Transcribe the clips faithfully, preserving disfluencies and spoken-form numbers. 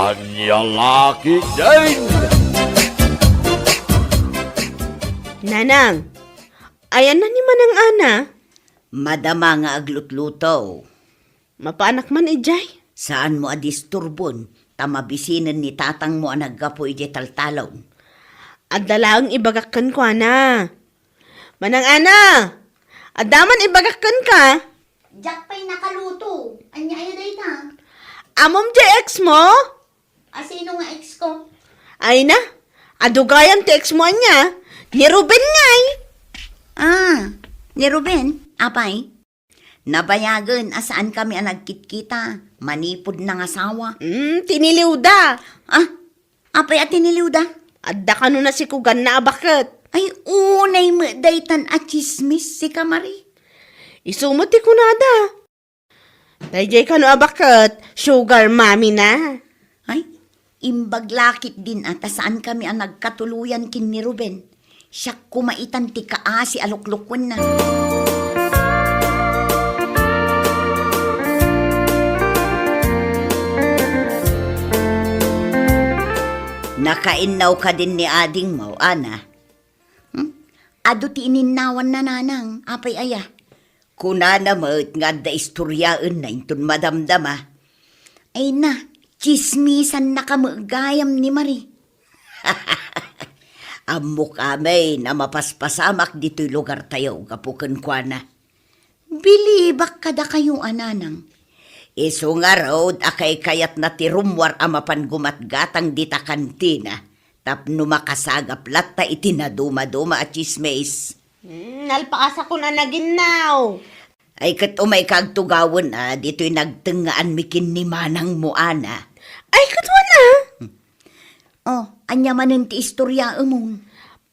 Ania la ketdin? Nanang, ayanna ni Manang Ana? Madama nga aglutluto. Mapaanak man idiay? Saanmo a disturbon, ta mabisinen ni tatangmo a naggapu idiay taltalon. Adda laeng ibagak kenkuana. Manang Ana, adda man ibagak kenka? Diak pay nakaluto. Ania aya dayta? Ammom diay ex mo? A, sino nga ex ko? Ay na, adu gayam ti ex mo ania? Ni Ruben ngay. Ah, ni Ruben? Apay? Nabayagen a saan kami a nagkitkita. Manipud nangasawa. Hmm, tiniliwda. Ah, apay a tiniliwda? Adda kano nasikuganna a baket. Ay, unay met daytan a tsismis, sika Mari. Isu met ti kunada. Daydiay kano a baket, sugar mommy na. Ay, imbag la ketdin a ta saan kami a nagkatuloyan ken ni Ruben. Siak koma itan ti kaasi a luklukuenna. Nakainnaw kadin ni adingmo, Ana? Hmm? Adu ti ininnawanna, nanang. Apay aya? Kunana met nga adda istoriaenna inton madamdama. Ay na, tsismisannaka met gayam ni Mari. Ammok amin a mapaspasamak ditoy lugartayo gapu kenkuana. Bilibak kadakayo a nanang. Isu ngarud a kaykayatna ti rummuar a mapan gumatgatang dita kantina tapno makasagap latta iti nadumaduma a tsismis. Hmm, nalpaasakon a naginnaw. Ay, ket umayka agtugawen a ditoy nagtengngaanmi ken ni manangmo, Ana. Ay, ket wen a? Oh, ania manen ti istoriaemon?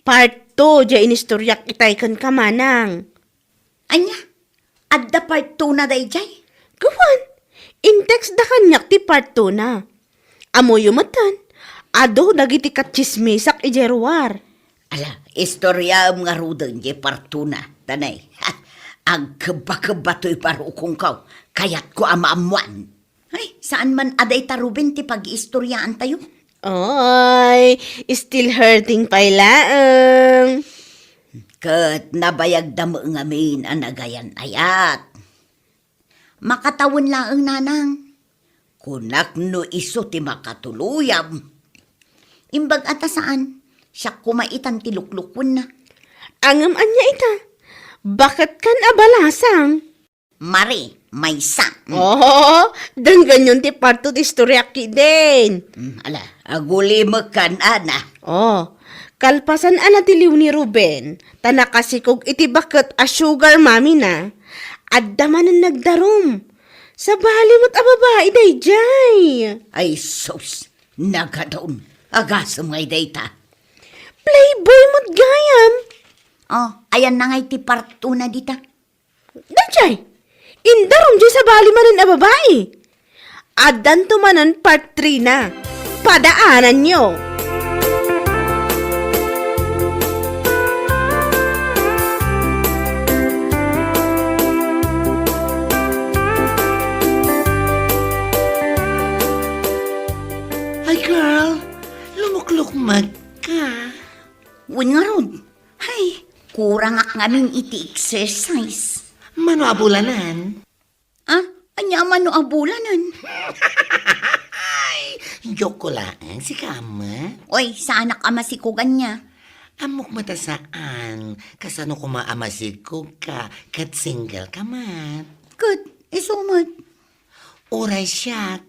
Part two, diay inistoriak itay kenka, manang. Ania? Adda part two na daydiay? Gawan, in-text da kaniak ti part two na. Ammoyo metten, adu dagiti katsismisak idiay ruar. Ala, istoriaem ngaruden diay part two na, tanay. Agkebba-kebba toy barukongko, kayatko a maammoan. Ay, saan man a dayta Ruben ti pagiistoriaantayo? Oy, still hurting pay laeng. Ket nabayagda met ngamin a nagayan-ayat. Makatawen laeng, nanang. Kunak no isu ti makatuloyam. Imbag a ta saan, siak koma itan ti luklukuenna. Ngem ania ita? Baketkan a balasang? Mari, maysa. Mm. Oh, denggenyon ti part two ti istoriak ketdin. Mm, ala, agulimekkan, Ana. Oh, kalpasan a natiliw ni Ruben, ta nakasikog iti baket a sugar mommy na, adda manen nagdarum. Sabali met a babai daydiay. Ay sus, nagadun. Agasem ngay dayta. Playboy met gayam. Oh, ayanna ngay ti part two na dita. Daydiay, indarum diay sabali manen a babai. Addanto manen part three na. Padaananyo. Ay, girl, lumuklukmeg ka. Wen ngarud. Hay, kurangak ngamin iti exercise. Mano a bulanen? Ah, ania a mano a bulanen? Ay, joke ko laeng, sika, ama. Oy, saanak a masikugan nia. Ammok met a saan, kasano koma a masikog ka, ket single ka met. Ket, isu met. Uray siak,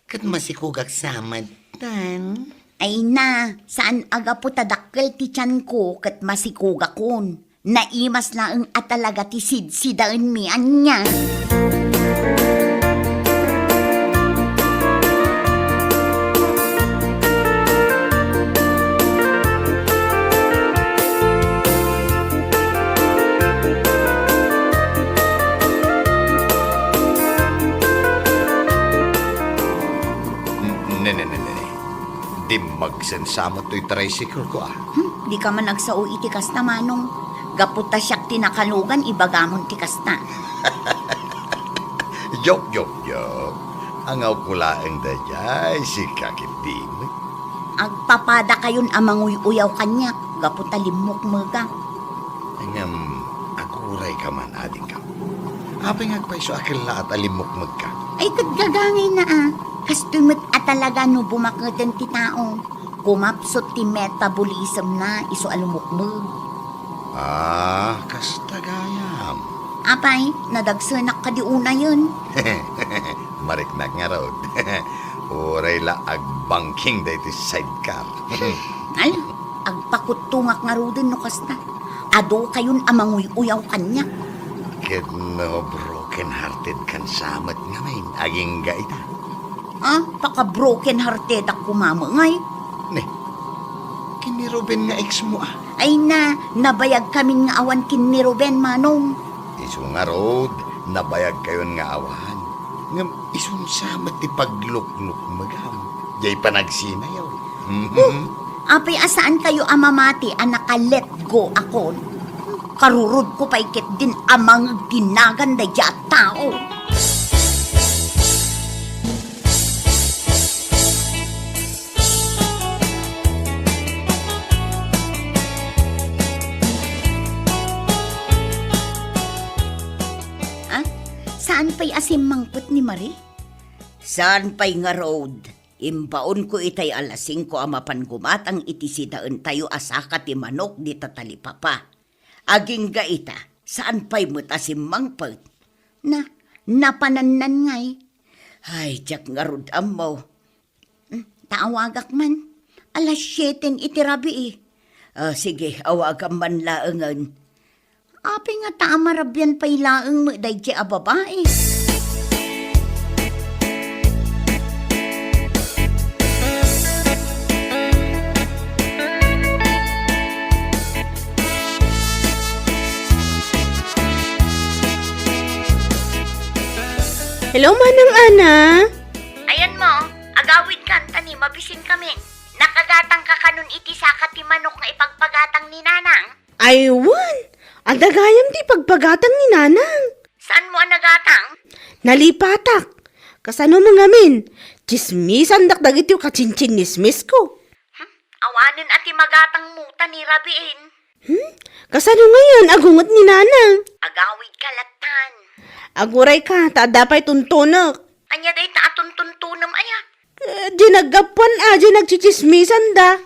ket masikogak sa met, tan. Ay na, saan a gapu ta dakkel ti tianko ket masikogakon. Naimas laeng a talaga ti sidsidaenmi ania. Ne, ne, ne, ne, ne. Dimmagsensa met toy tricycle ko, ah. Hmm, dika man agsao iti kasta, Manong. Gapu ta siak ti nakalugan, ibagamon ti kasta. Joke, joke, joke. Angaw ko laeng daydiay, sika ketdi met. Agpapadakayon a manguy-uyaw kaniak gapu ta limmukmegak. Ngem, aguray ka man, adingko. Apay nga agpayso a kellaat a limmukmegka? Ay, ket gagangayna a. Kastoy met a talaga no bumaketen ti tao. Kumapsut ti metabolism na isu a lumukmeg. Ah, kasta gayam. Apay, nadagsenak kadi unayen? Mariknak ngarud. Uray la agbangking daytoy sidecar. Ala, agpakuttongak ngaruden no kasta. Adu kayon a manguy-uyaw kaniak. Ket no broken-hearted kan sa met ngamin, agingga ita. Ah, paka-broken-hearted ak kumamengay. Ne, ken ni Ruben nga ex mo, ah. Ay na, nabayag kamin nga awan ken ni Ruben, Manong. Isu ngarud, nabayag kayon nga awan. Ngem isun sa met ti pagluknukmegam. Jay panagsinayaw. Oh, apay a saan kayo a mamati a naka-let go akon? Karurod ko pay ketdin a mangeg ti nagan daydiay a tao. Ah, saan pay a simmangpet ni Marie? Saan pay ngarud? Imbaonko itay alas singko a mapan gumatang iti sidaentayo a saka ti manok dita talipapa. Agingga ita, saan pay met a simmangpet? Na, napanannan ngay. Ay, diak ngarud ammo. Hmm, ta awagak man. Alas siete iti rabii. Ah, sige, awagam man laengen. Apay nga ta a marabian pay laeng met daydiay a babai? Hello, Manang Ana. Ayan mo, agawid ka, anta ni, mabisin kami. Nakagatang ka kanon iti saka ti manok nga ipagpagatang ni Nanang? Ay, wen. Adda gayam ti ipagpagatang ni Nanang. Saan mo a nagatang? Nalipatak. Kasano mo ngamin? Tsismisandak dagiti kachinchinnismisko. Hmm? Awanen a ti magatang mo ta ni rabiin. Hmm? Kasano ngayon? Agunget ni Nanang. Agawid ka latan. Aguray ka, ta adda pay tuntunek. Ania dayta a tuntuntunem aya? Eh, di naggapuan a, di nagchichismisan da.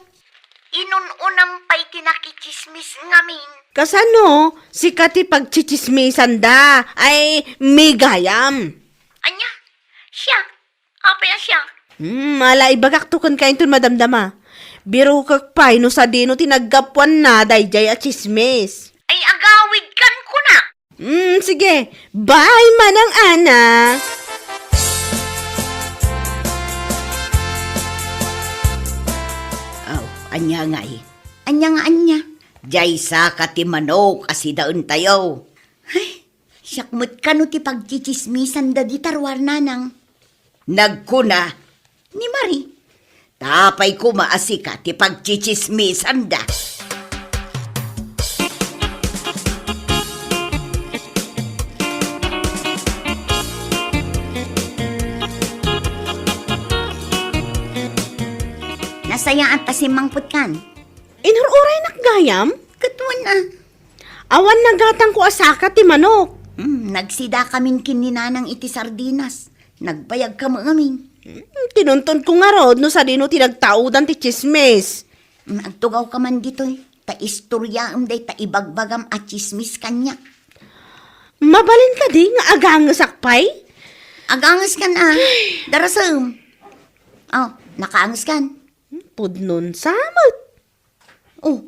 Inun-unam pay ti nakichismis ngamin. Kasano? Sika ti pagchichismisan da. Ay, migayam. Ania? Siya? Apay a siya? Hmm, ala, ibagak to ken kainton madamdama. Birokek pay no sadino ti naggapuanna daydiay a chismis. Ay, agawid kan kuna. Hmm, sige. Bye, Manang Ana. Aw, ania ngay? Ania nga ania? Diay saka ti manok a sidaentayo. Ay, siak met kano ti pagchichismisan da di taruar, Nanang. Nagkuna ni Marie, ta apay koma a sika ti pagchichismisanda. Nasayaat ta simmangpetkan. Inur-uraynak gayam? Ket wen a. Awan nagatangko a saka ti manok. Hmm, nagsida kamin ken ni Nanang iti sardinas. Nagbayag ka met ngamin. Hmm, tinunton ko ngarud no sadino ti nagtaudan ti chismis. Hmm, agtugaw ka man ditoy. Ta istoryaem dayta ibagbagam a chismis kaniak. Mabalin kadi nga agangesak pay? Aganges kan a. Darasem. Oh, nakaanges kan. Hmm, pudnon sa met. Oh,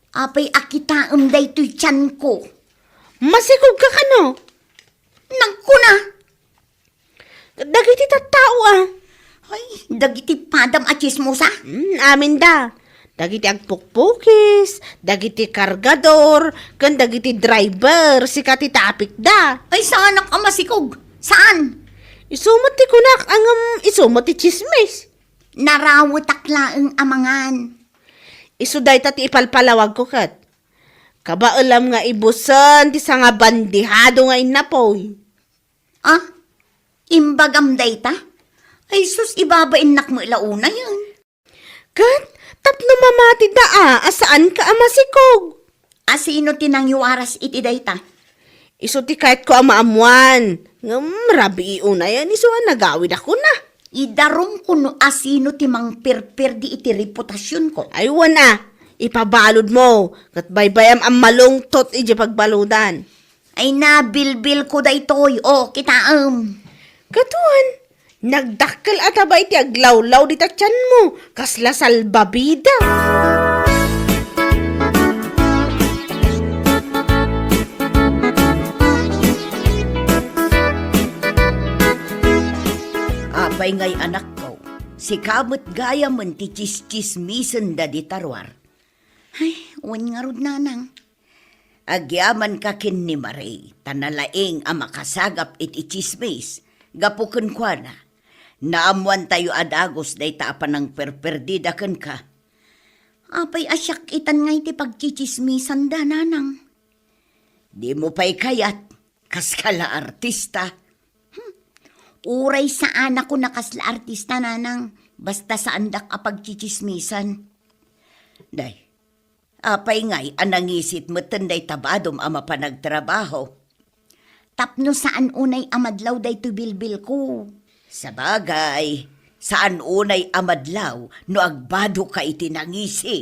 apay a kitaem daytoy tianko? Masikog ka kano? Nagkuna. Dagiti tattao a. Ay, dagiti padam a chismosa? Hmm, amin da. Dagiti agpukpukis, dagiti kargador, ken dagiti driver, sika ti topic da. Ay, saanak a masikog. Saan? Isu met ti kunak, ngem isu met ti chismis. Narawetak laeng a mangan. Isu dayta ti ipalpalawagko ket. Kabaelam nga ibusen ti sangabandihado nga innapoy. Ah, imbagam dayta? Ay sus, ibabainnak met la unayen. Ket tapno mamatida a, a saanka a masikog. A sino ti nangiwaras iti dayta? Isu ti kayatko a maammuan. Ngem rabii unayen isu a nagawidakon a. Idarumko no a sino ti mangperperdi iti reputasionko. Ay, wen a, ipabaludmo, ket baybayam a malungtot idiay pagbaludan. Ay, nabilbilko daytoy. O, kitaem. Ket wen, nagdakkel a taba iti aglawlaw dita tianmo, kasla salbabida. Apay ngay, anakko, sika met gayamen ti tsistsismisenda dita ruar. Ay, wen ngarud, nanang. Agyamanka ken ni Marie, ta nalaing a makasagap iti tsismis, gapu kenkuana. Naammuantayo a dagus dayta a panangperperdida kenka. Apay a siak itan nga iti pagtsitsismisanda, nanang? Dimo pay kayat, kaskala artista. Hmm. Uray saanakon a kasla artista, nanang, basta saandak a pagtsitsismisan. Day, apay ngay a nangisit metten dayta badom a mapan agtrabaho? Tapno saan unay a madlaw daytoy bilbilko. Sabagay, saan unay a madlaw no agbadoka iti nangisi.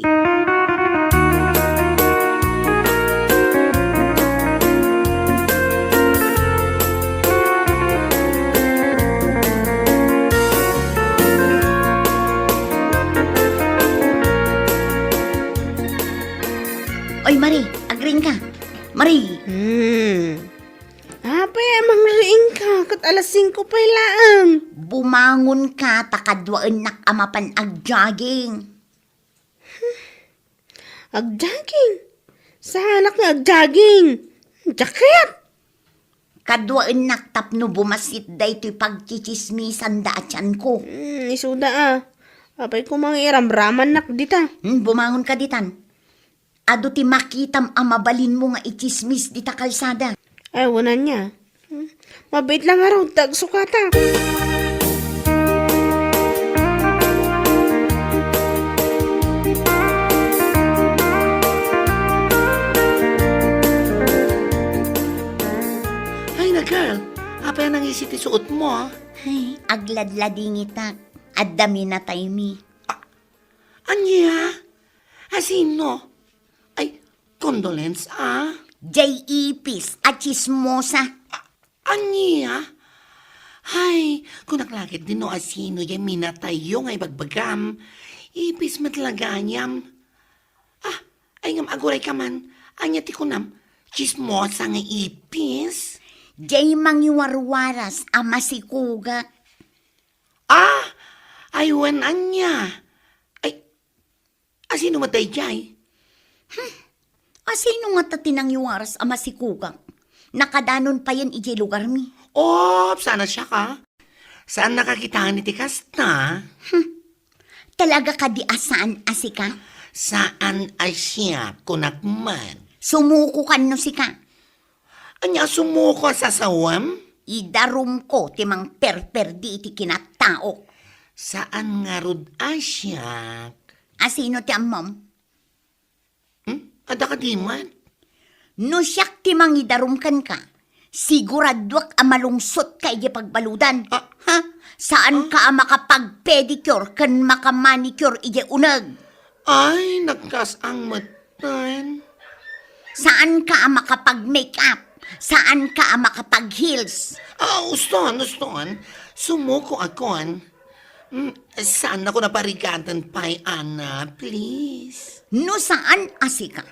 Oy, Marie, agriingka. Marie. Hmm. Apay a mangriingka, ket alas singko pay laeng. Bumangonka ta kaduaennak a mapan agjogging. Agjogging? Saanak nga agjogging? Jacket? Kaduaennak tapno bumassit daytoy pagtsitsismisanda a tianko. Hmm, isuda a. Apay koma nga iramramannak dita. Hmm, bumangonka ditan. Adu ti makitam a mabalinmo nga itsismis dita kalsada. Ay, wen ania. Hmm? Mabiit la ngarud ta agsukatak. Ay na, girl. Apay a nangisi ti suotmo, a? Ay, agladladingitak. Adda minataymi. A-, ania? A sino? Ay, condolence, a? Jay Ipis a tsismosa. A-, ania? Ay, kunak la ketdi no a sino jay minatayyo nga ibagbagam. Ipis met la gayam. A, ay ngem agurayka man. Ania ti kunam? Tsismosa nga ipis? Jay mangiwarwaras a masikugak. A, ay wen ania? Ay, a sino met daydiay? Hmm. A sino ngata ti nangiwaras a masikugak? Nakadanon payen idiay lugarmi. Op, saan a siak, a? Saannak a kitaen iti kasta? Hmm. Talaga kadi a saan a sika? Saan a siak, kunak man. Sumukokan no sika. Ania a sumuko a sasawem? Idarumko ti mangperperdi iti kinataok. Saan ngarud a siak. A sino ti ammom? Hmm? Adda kadi met? No siak ti mangidarum kenka, siguraduak a malungsotka idiay pagbaludan. A? Ha? Saanka a makapag-pedicure ken maka-manicure idiay uneg. Ay, nagkas-ang metten. Saanka a makapag-makeup. Saanka a makapag-heels. A, uston, uston. Sumukoakon. Mm, saannakon a parigaten pay, Ana, please. No saan a sika,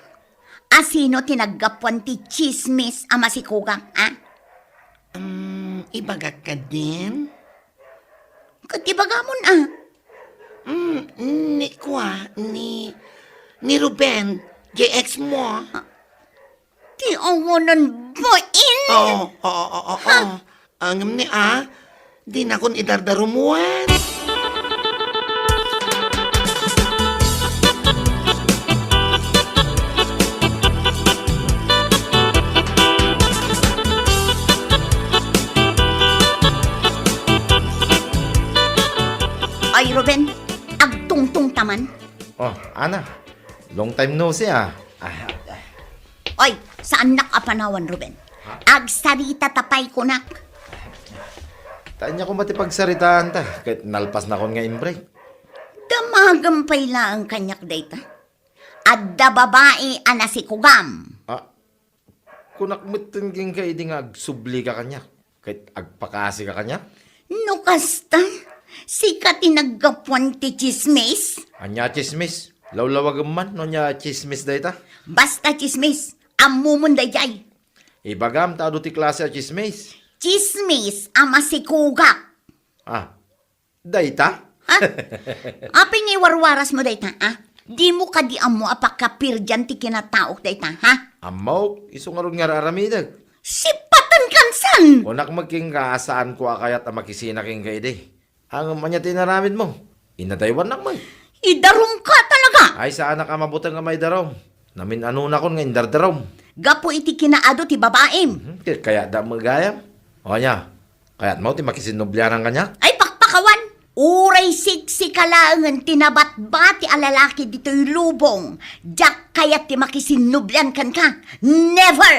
a sino ti naggapuan ti tsismis a masikugak, a? Mm, ibagak kadin? Ket ibagamon, a? Mm, ni kua, ni, ni Ruben, jay ex mo. Ti awanan bain? Oo, oo, oo, oo. Ha? Ngem ni, a, dinakon idardarumuen. Ay, Ruben, agtungtong ta man. Oh, Ana, long time no see, ah. Ah, ah. Oy, saannak a panawan, Ruben. Agsarita ta pay kunak. Ta ania koma ti pagsaritaan ta, ket nalpasnakon nga in-break. Damagem pay laeng kaniak dayta. Adda babai a nasikugam. Ah, kunak metten kenka idi nga agsublika kaniak, ket agpakasika kaniak? No kasta, sika ti naggapuan ti tsismis? Ania a tsismis? Lawlawagem man no ania a tsismis dayta? Basta tsismis, ammomon daydiay. Ibagam ta adu ti klase a tsismis. Tsismis a masikugak. Ah, dayta? Ha? Apay nga iwarwarasmo dayta, ah? Dimo kadi ammo a pakapirdian ti kinataok dayta, ha? Ammok, isu ngarud nga ar-aramidek. Sipaten kansan! Kunak met kenka a saanko a kayat a makisina kenka idi. Ngem ania ti inaramidmo? Inadaywannak met. Idarumka talaga! Ay, saanak a mabuteng a maidarum. Namin-anonakon nga indardarum. Gapu iti kinaadu ti babaim. Mhm, ket kayatda met gayam. O ania? Kayatmo ti makisinnublianan kaniak? Ay, pakpakawan! Uray siksika laengen ti nabatbati a lalaki ditoy lubong, diak kayat ti makisinnublian kenka. Never!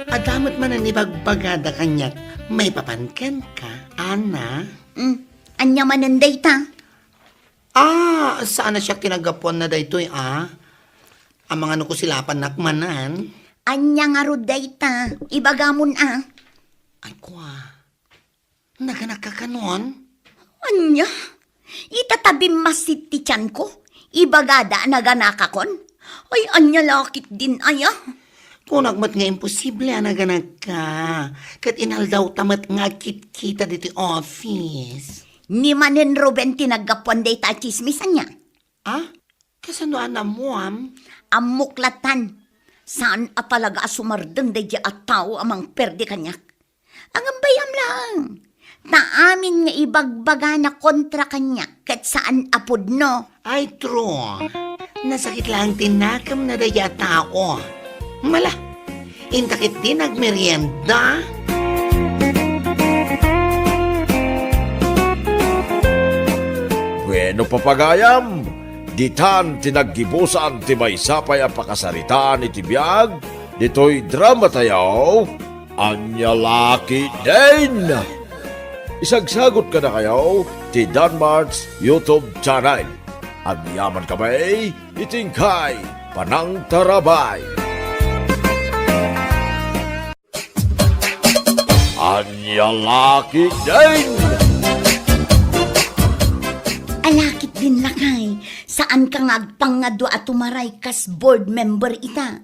Adda met manen ibagbagada kaniak maipapan kenka, Ana? Mm, ania manen dayta? Ah, saan a siak ti naggapuanna daytoy, ah? Amangan no kusilapannak manen. Ania ngarud dayta? Ibagamon, ah. Ay, kua. Naganakka kanon? Ania? Ita ta bimmassit ti tianko, ibagada a naganakakon? Ay, ania la ketdin aya? Kunak met nga imposible a naganakka. Ket inaldawta met nga agkitkita ditoy office. Ni manen Ruben ti naggapuan dayta a tsismis, ania? Ah? Kasano a naammoam? Ammok latan. Saan a talaga a sumardeng daydiay a tao a mangperde kaniak. Ngem bay-am laeng, ta amin nga ibagbagana kontra kaniak ket saan a pudno. Ay, true. Nasakit laeng ti nakemna daydiay a tao. Mala, inta ketdi nagmerienda. Bueno, papagayam, ditan ti naggibusan ti maysa pay a pakasaritaan iti biag ditoy dramatayo, Ania La Ketdin! Isagsagut kadakayo ti Danmart's YouTube channel. Agyamankami iti inkay panangtarabay. Ania La Ketdin! Ala ketdin, lakay, saanka nga agpangngadua a tumaray kas board member ita?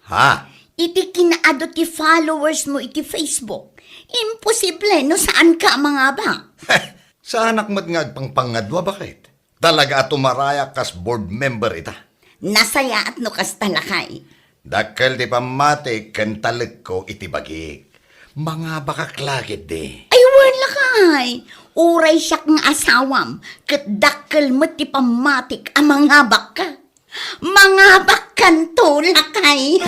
Ha? Iti kinaadu ti followers mo iti Facebook, imposible no saanka a mangabak. Saanak met nga agpangpangngadua, baket. Talaga a tumarayak kas board member ita. Nasayaat no kasta, lakay. Dakkel ti pammatik ken talekko iti bagik. Mangabakak la ketdi. Ay, wen, lakay. Uray siak nga asawam, ket dakkel met ti pammatik a mangabakka. Mangabakkanto, lakay.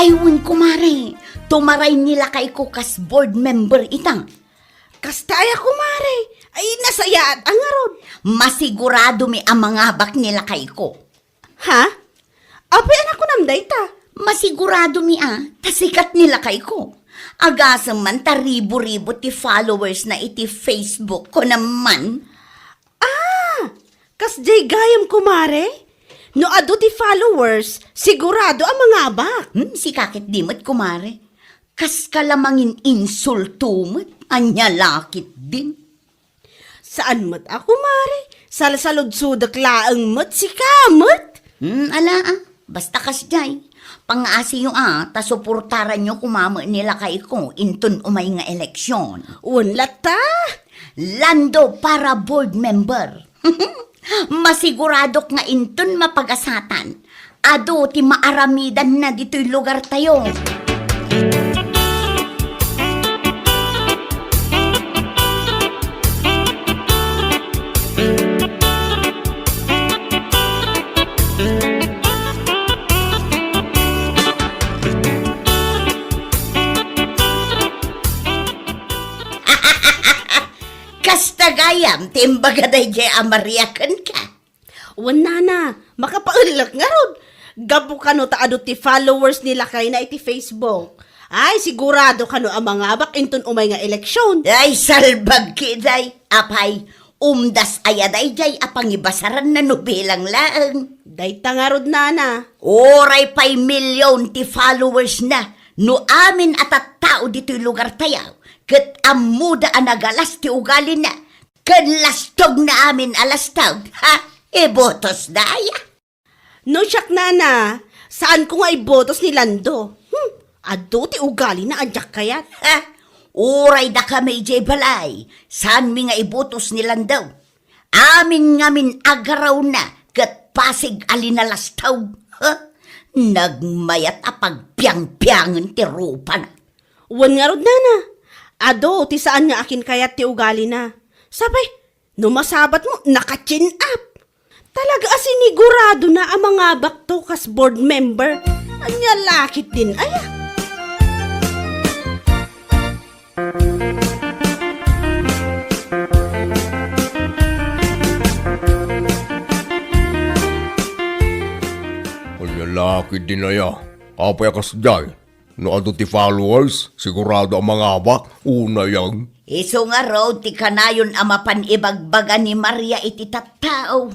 Ay, wen, kumare. Tumaray ni lakayko kas board member ita. Kasta aya, kumare? Ay, nasayaat a ngarud. Masiguradomi a mangabak ni lakayko. Ha? Apay a nakunam dayta? Masiguradomi a, ta sikat ni lakayko. Agasem man ta ribu-ribu ti followers na iti Facebook ko naman. Ah! Kasdiay gayam, kumare? No adu ti followers, sigurado a mangabak. Hmm, sika ketdi met, kumare. Kaska la mangin-insulto met, ania la ketdin. Saan met a, kumare, salsaludsodek laeng met sika met. Hmm, ala, ah. Basta kasdiay. Pangngasiyo, ah, ta suportaranyo koma met ni lakayko inton umay nga eleksyon. Wen latta. Lando para board member. Masiguradok nga inton mapagasatan, adu ti maaramidanna ditoy lugartayo. Kasta gayam ti imbaga daydiay a Maria kenka. Wen, nana, makapaellek ngarud. Gapu kano ta adu ti followers ni lakayna iti Facebook. Ay, sigurado kano a mangabak inton umay nga eleksyon. Ay, salbag ketdi. Apay, umdas aya daydiay a pangibasaranna no bilang laeng? Dayta ngarud, nana. Uray pay million ti followers na, no amin a tattao ditoy lugartayo, ket ammoda a nagalas ti ugalina, ken lastogna amin a lastog, ha? Ibutosda aya? No siak, nana, saanko nga ibutos ni Lando. Hmm, adu ti ugalina a diak kayat. Ha? Uray dakami idiay balay, saanmi nga ibutos ni Lando. Amin ngamin agarawna ket pasig a linalastog. Ha? Nagmayat a pagpiangpiangen ti rupana. Wen ngarud, nana, adu ti saan nga akin kayat ti ugalina. Sapay, no masabatmo, naka-chin up. Talaga a siniguradona a mangabakto kas board member. Ania la ketdin aya? Ania la ketdin aya? Apay a kasdiay? No adu ti followers, sigurado a mangabak, unay. Isu ngarud ti kanayon a mapan ibagbaga ni Maria iti tattao.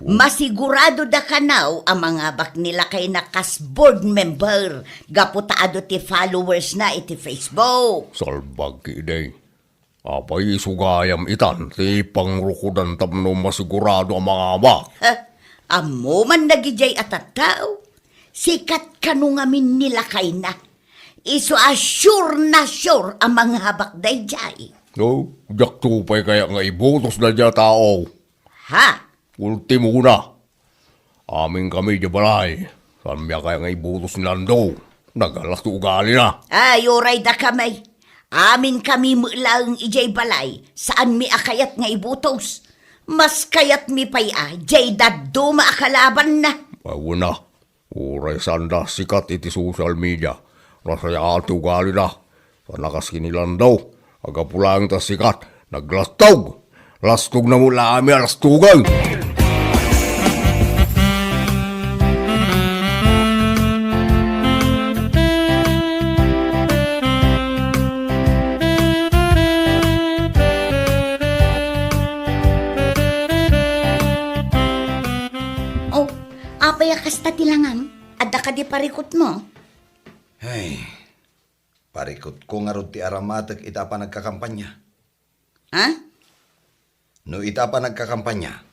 Masiguradoda kano a mangabak ni lakayna kas board member gapu ta adu ti followers na iti Facebook. Salbag ketdi. Apay isu gayam itan ti pangrukodan tapno masigurado a mangabak? Ha? Ammo man dagidiay a tattao. Sikat kano ngamin ni lakayna. Isu a sure na sure a mangabak daydiay. No, diakto pay kayat nga ibutos daydiay a tao. Ha? Ultimona. Aminkami idiay balay. Saanmi a kayat nga ibutos ni Lando. Nagalas ti ugalina. Ay, uray dakami. Aminkami met laeng idiay balay. Saanmi a kayat nga ibutos. Mas kayatmi pay a diay dadduma a kalabanna. Ay, wen a. Uray saanda sikat iti social media, nasayaat ti ugalida. Sana kas ken ni Lando, a gapu laeng ta sikat, naglastog. Lastogna met la amin a lastogen. Oh, apay a kasta ti langam? Adda kadi parikutmo? Ay, parikutko ngarud ti aramatek ita a panagkakampanya. Ha? No ita a panagkakampanya,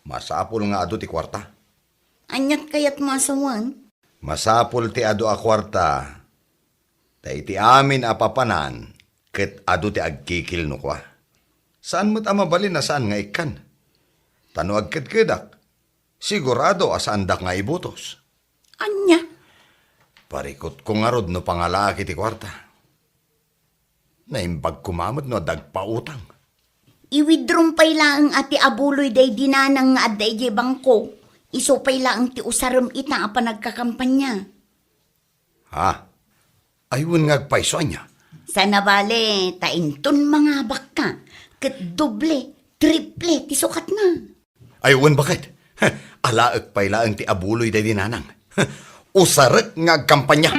masapul nga adu ti kuarta. Aniat kayatmo a sawen? Masapul ti adu a kuarta, ta iti amin a papanan, ket adu ti agkikil no kua. Saan met a mabalin a saan nga ikkan. Ta no agkedkedak, sigurado a saandak nga ibutos. Ania? Parikutko ngarud no pangalaak iti kuarta. Naimbag koma met no adda agpautang. I-withdraw-m pay laeng a ti abuloy daydi nanang nga adda idiay bangko. Isu pay laeng ti usarem ita a panagkakampanya. Ha? Ay, wen nga agpayso, ania? Sana bale, ta inton mangabakka, ket doble, triple ti sukatna. Ay, wen, baket. Alaek pay laeng ti abuloy daydi nanang. Usarek nga agkampanya.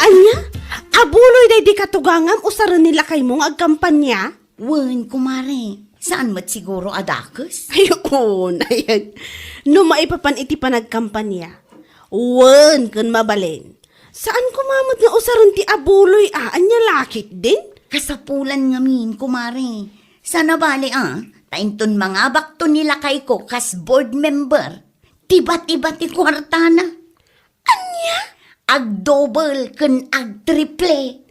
Ania? Abuloy daydi katugangam usaren ni lakaymo nga agkampanya? Wen, kumare. Saan met siguro a dakes? Ay, un, ayan. No maipapan iti panagkampanya, wen, ken mabalin. Saan koma met nga usaren ti abuloy a, ania la ketdin? Kasapulan ngamin, kumare. Sana bale a, ta inton mangabakto ni lakayko kas board member, tibat-ibat ti kuartana. Ania? Agdouble ken agtriple.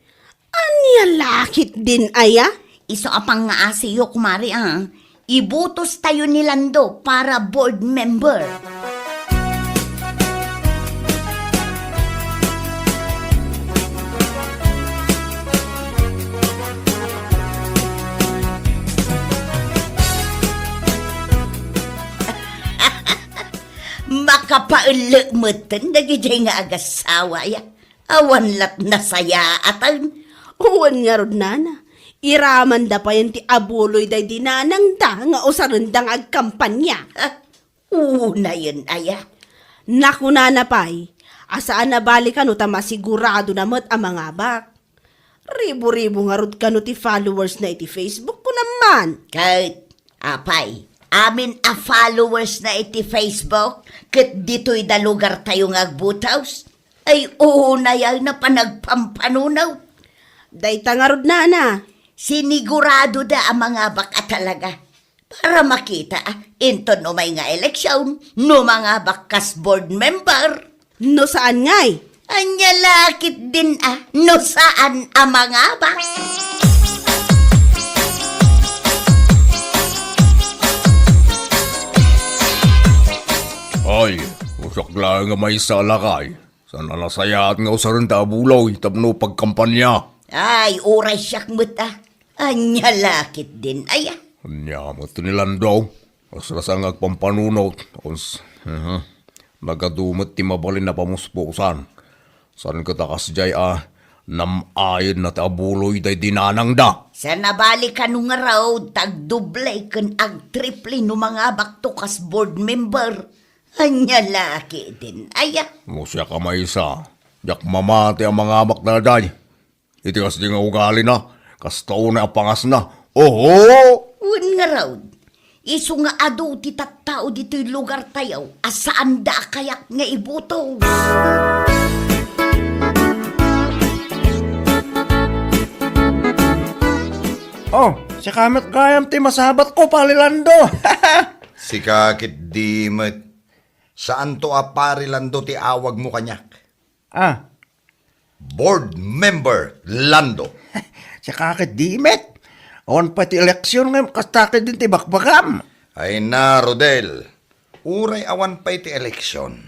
Ania la ketdin aya? Isu a pangngaasiyo, kumare, a. Ibutos tayo ni Lando para board member. Makapaellek metten dagijay nga agasawa, ya. Awan lat nasayaatan. Wen ngarud, nana, iramanda payen ti abuloy daydi nanangda nga usarenda nga agkampanya. Ha? Unayen aya? Nakunana pay a saan a bali kano ta masiguradona met a mangabak. Ribu-ribu ngarud kano ti followers na iti Facebook, kunam man. Ket, apay, amin a followers na iti Facebook, ket ditoy da lugar tayo nga agbutos? Ay, unay a panagpampanuno. Dayta ngarud, nana. Sinigurado da a mangabak a talaga. Para makita, ah, inton umay nga eleksyon, no mangabak kas board member. No saan ngay? Anya la ketdin, ah, no saan a mangabak. Ay, usak laeng nga maysa a lakay. Saan a nasayaat nga usaren ta abuloy tapno pagkampanya. Ay, uray siak met, ah. Anya la ketdin aya? Anya met ni Lando. Asrasa nga agpampanunot. Uns, mhm. Nagadu met ti mabalin a pamuspusan. Saan ket a kasdiay a nam-ayen na ti abuloy daydi nanangda? Saan a bali kano ngarud ta agdoble ken agtriple no mangabakto kas board member. Anya la ketdin aya? No siak a maysa, diak mamati a mangabak daydiay. Iti kasdi nga ugalina, kasta unay a pangasna. Oho! Wen ngarud, isu nga adu ti tattao ditoy lugar tayo a saanda a kayak nga ibutos. Oh, sika met gayam ti masabatko, Pari Lando. Sika ketdi met. Saanto a Pari Lando ti awagmo kaniak. Ah. Board member Lando. Sika ketdi met. Awan pay ti eleksyon ngem kasta ketdin ti bakbakam. Ay na, Rodel. Uray awan pay ti eleksyon,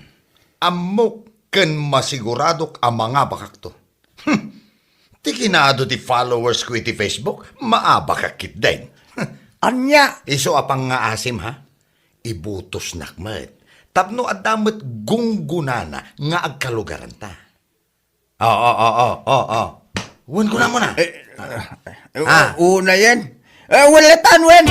ammok ken masiguradok a mangabakakto. Hmm. Ti kinaadu ti followers ko iti Facebook, maabakak ketdin. Ania? Isu a pangngaasim, ha? Ibutosnak met tapno adda met gunggonana nga agkalugaranta. Oo, oo, oo, oo. Wen kunamona. Eh, eh, Ah. Unayen. Eh, wen latan, wen.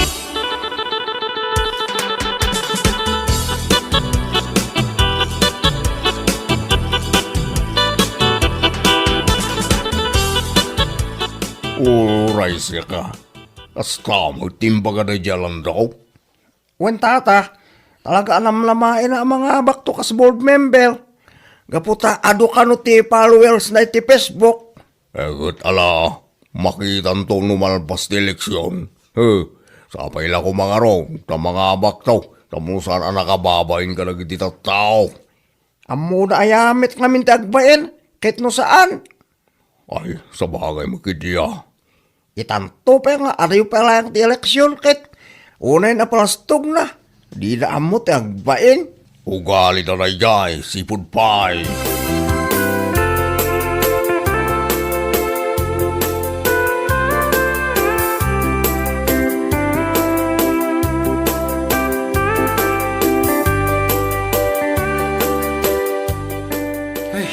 Uray sika. Kasta met ti imbaga daydiay a Lando. Wen, tata, talaga a namnamaen a mangabakto kas board member. Gapu ta adu kano ti followers na iti Facebook. Eh, ket ala, makitanto no malpas ti eleksyon. He, sapay la koma ngarud ta mangabakto, tapno saan a nakababain kadagiti tattao. Ammona aya met ngamin ti agbain, ket no saan? Ay, sabagay met ketdi a. Itanto pay nga adayo pay laeng ti eleksyon ket unay napalastogna, dida ammo ti agbain. Ugalida daydiay, sipud pay. Ay,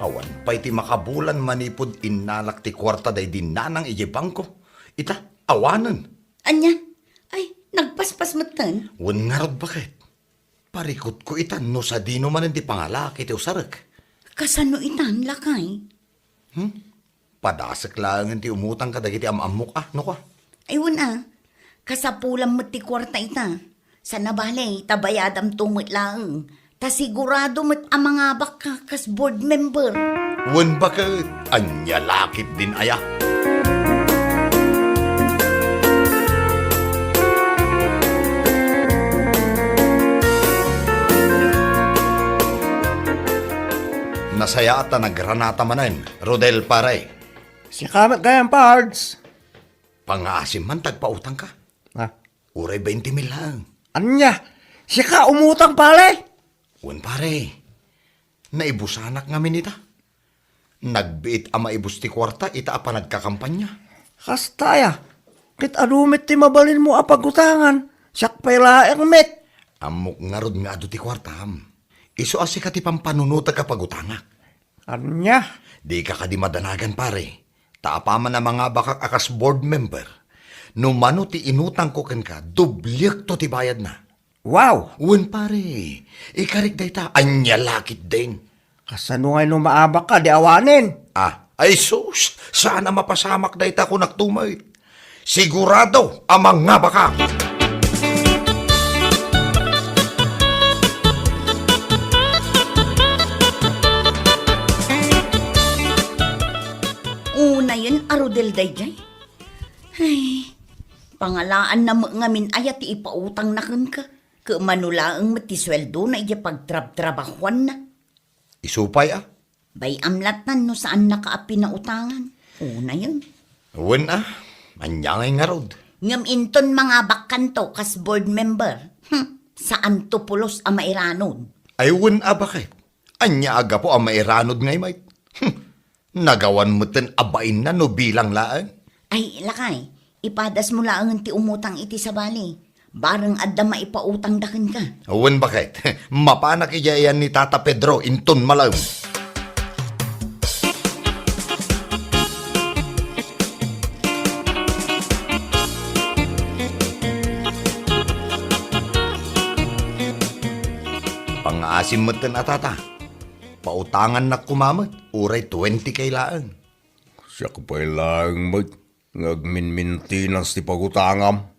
awan pay ti makabulan manipud innalak ti kuarta daydi nanang idiay bangko. Ita, awanen. Ania? Ay, nagpaspas metten? Wen ngarud, baket. Parikutko itan no sadino manen ti pangalaak iti usarek. Kasano itan, lakay? Hmm? Padasek laengen ti umutang kadagiti am-ammok a, no kua? Ay, wen a. Kasapulan met ti kuarta ita. Saan a bale, ta bayadamto met laeng. Ta sigurado met a mangabakka kas board member. Wen baket, ania la ketdin aya? Nasayaat ta nagranata manen, Rodel, pare. Sika met gayam, Pards. Pangngaasim man ta agpautangka. Ah. Uray twenty mil laeng. Ania? Sika umutang, pare? Wen, pare. Naibusanak ngamin ita. Nagbiit a maibus ti kuarta ita a panagkakampanya. Kasta aya, ket adu met ti mabalinmo a pagutangan, siak pay laeng met. Ammok ngarud nga adu ti kuartam. Isu a sika ti pampanunotek a pagutangak. Ania? Dika kadi madanagan, pare. Ta apaman a mangabakak a kas board member, no mano ti inutangko kenka, dobliekto ti bayadna. Wow! Wen, pare, ikarik dayta, ania la ketdin? Kasano ngay no maabakka di awanen? Ah, ay sus, saan a mapasamak dayta, kunakto met. Sigurado a mangabakak. Unayen a Rodel daydiay. Ay, pangalaanna met ngamin aya ti ipautangna kenka. Ket mano laeng met ti sueldona idiay pagtrabtrabahuanna. Isu pay a? Bay-am latta no saannaka a pinautangan. Unayen. Wen a, ania ngay ngarud? Ngem inton mangabakkanto kas board member, hmm, saanto pulos a mairanod. Ay wen a, baket? Ania a gapu a mairanod ngay met? Hmm, nagawan metten a bainna no bilang laeng. Ay, lakay, ipadasmo laengen ti umutang iti sabali. Bareng adda maipautangda kenka. Wen, baket? Mapanak idiay ayan ni Tata Pedro inton malem. Pangngaasim metten a, Tata. Pautangannak koma met, uray twenty K laeng. Siak pay laeng met nga agminmintinans ti pagutangam.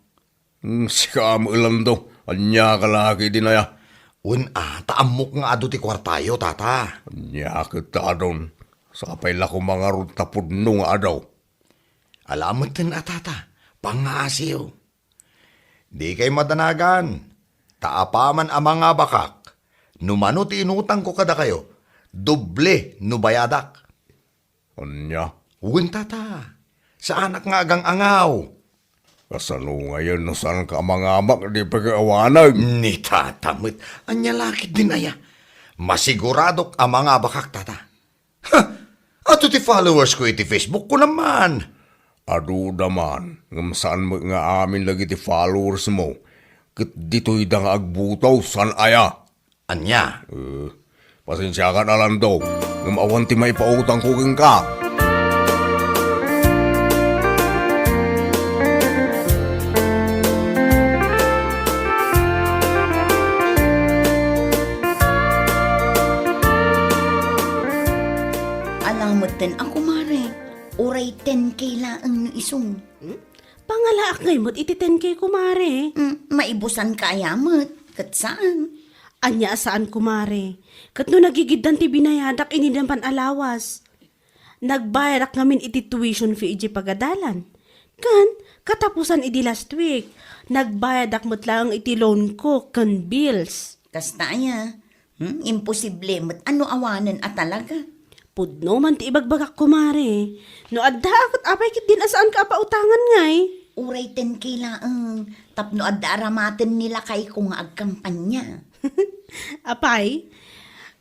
Hmm, sika met, Lando, ania ka la ketdin aya? Wen a, ta ammok nga adu ti kuartayo, Tata. Ania ket ta adun? Sapay la koma ngarud ta pudno nga adu. Ala metten a, Tata, pangngaasim. Dikay madanagan, ta apaman a mangabakak, no mano ti inutangko kadakayo, doble no bayadak. Ania? Wen, Tata. Saanak nga agang-angaw. Kasano ngayen no saanka a mangabak, di pay kay awanen? Ni Tata met, ania la ketdin aya? Masiguradok a mangabakak, Tata. Ha! Adu ti followers ko iti Facebook, kunam man. Aduda man, ngem saan met nga amin dagiti followers mo, ket ditoyda nga agbuto, saan aya? Ania? Eh, pasensiakan a, Lando, ngem awan ti maipautangko kenka. Ala metten a, kumare, uray ten K laeng no isu. Hmm? Pangalaak ngay met iti ten K, kumare. Hmm, maibusanka aya met, ket saan. Ania a saan, kumare? Ket no nagigiddan ti binayadak idi napan a lawas. Nagbayadak ngamin iti tuition fee idiay pagadalan. Ken, katapusan idi last week, nagbayadak met laeng iti loan ko ken bills. Kasta aya? Hmm, imposible met a no awanen a talaga. Pudno man ti ibagbagak, kumare. No adda, ket apay ketdin a saanka a pautangan ngay? Uray ten K laeng, tapno adda aramaten ni lakayko nga agkampanya. Apay?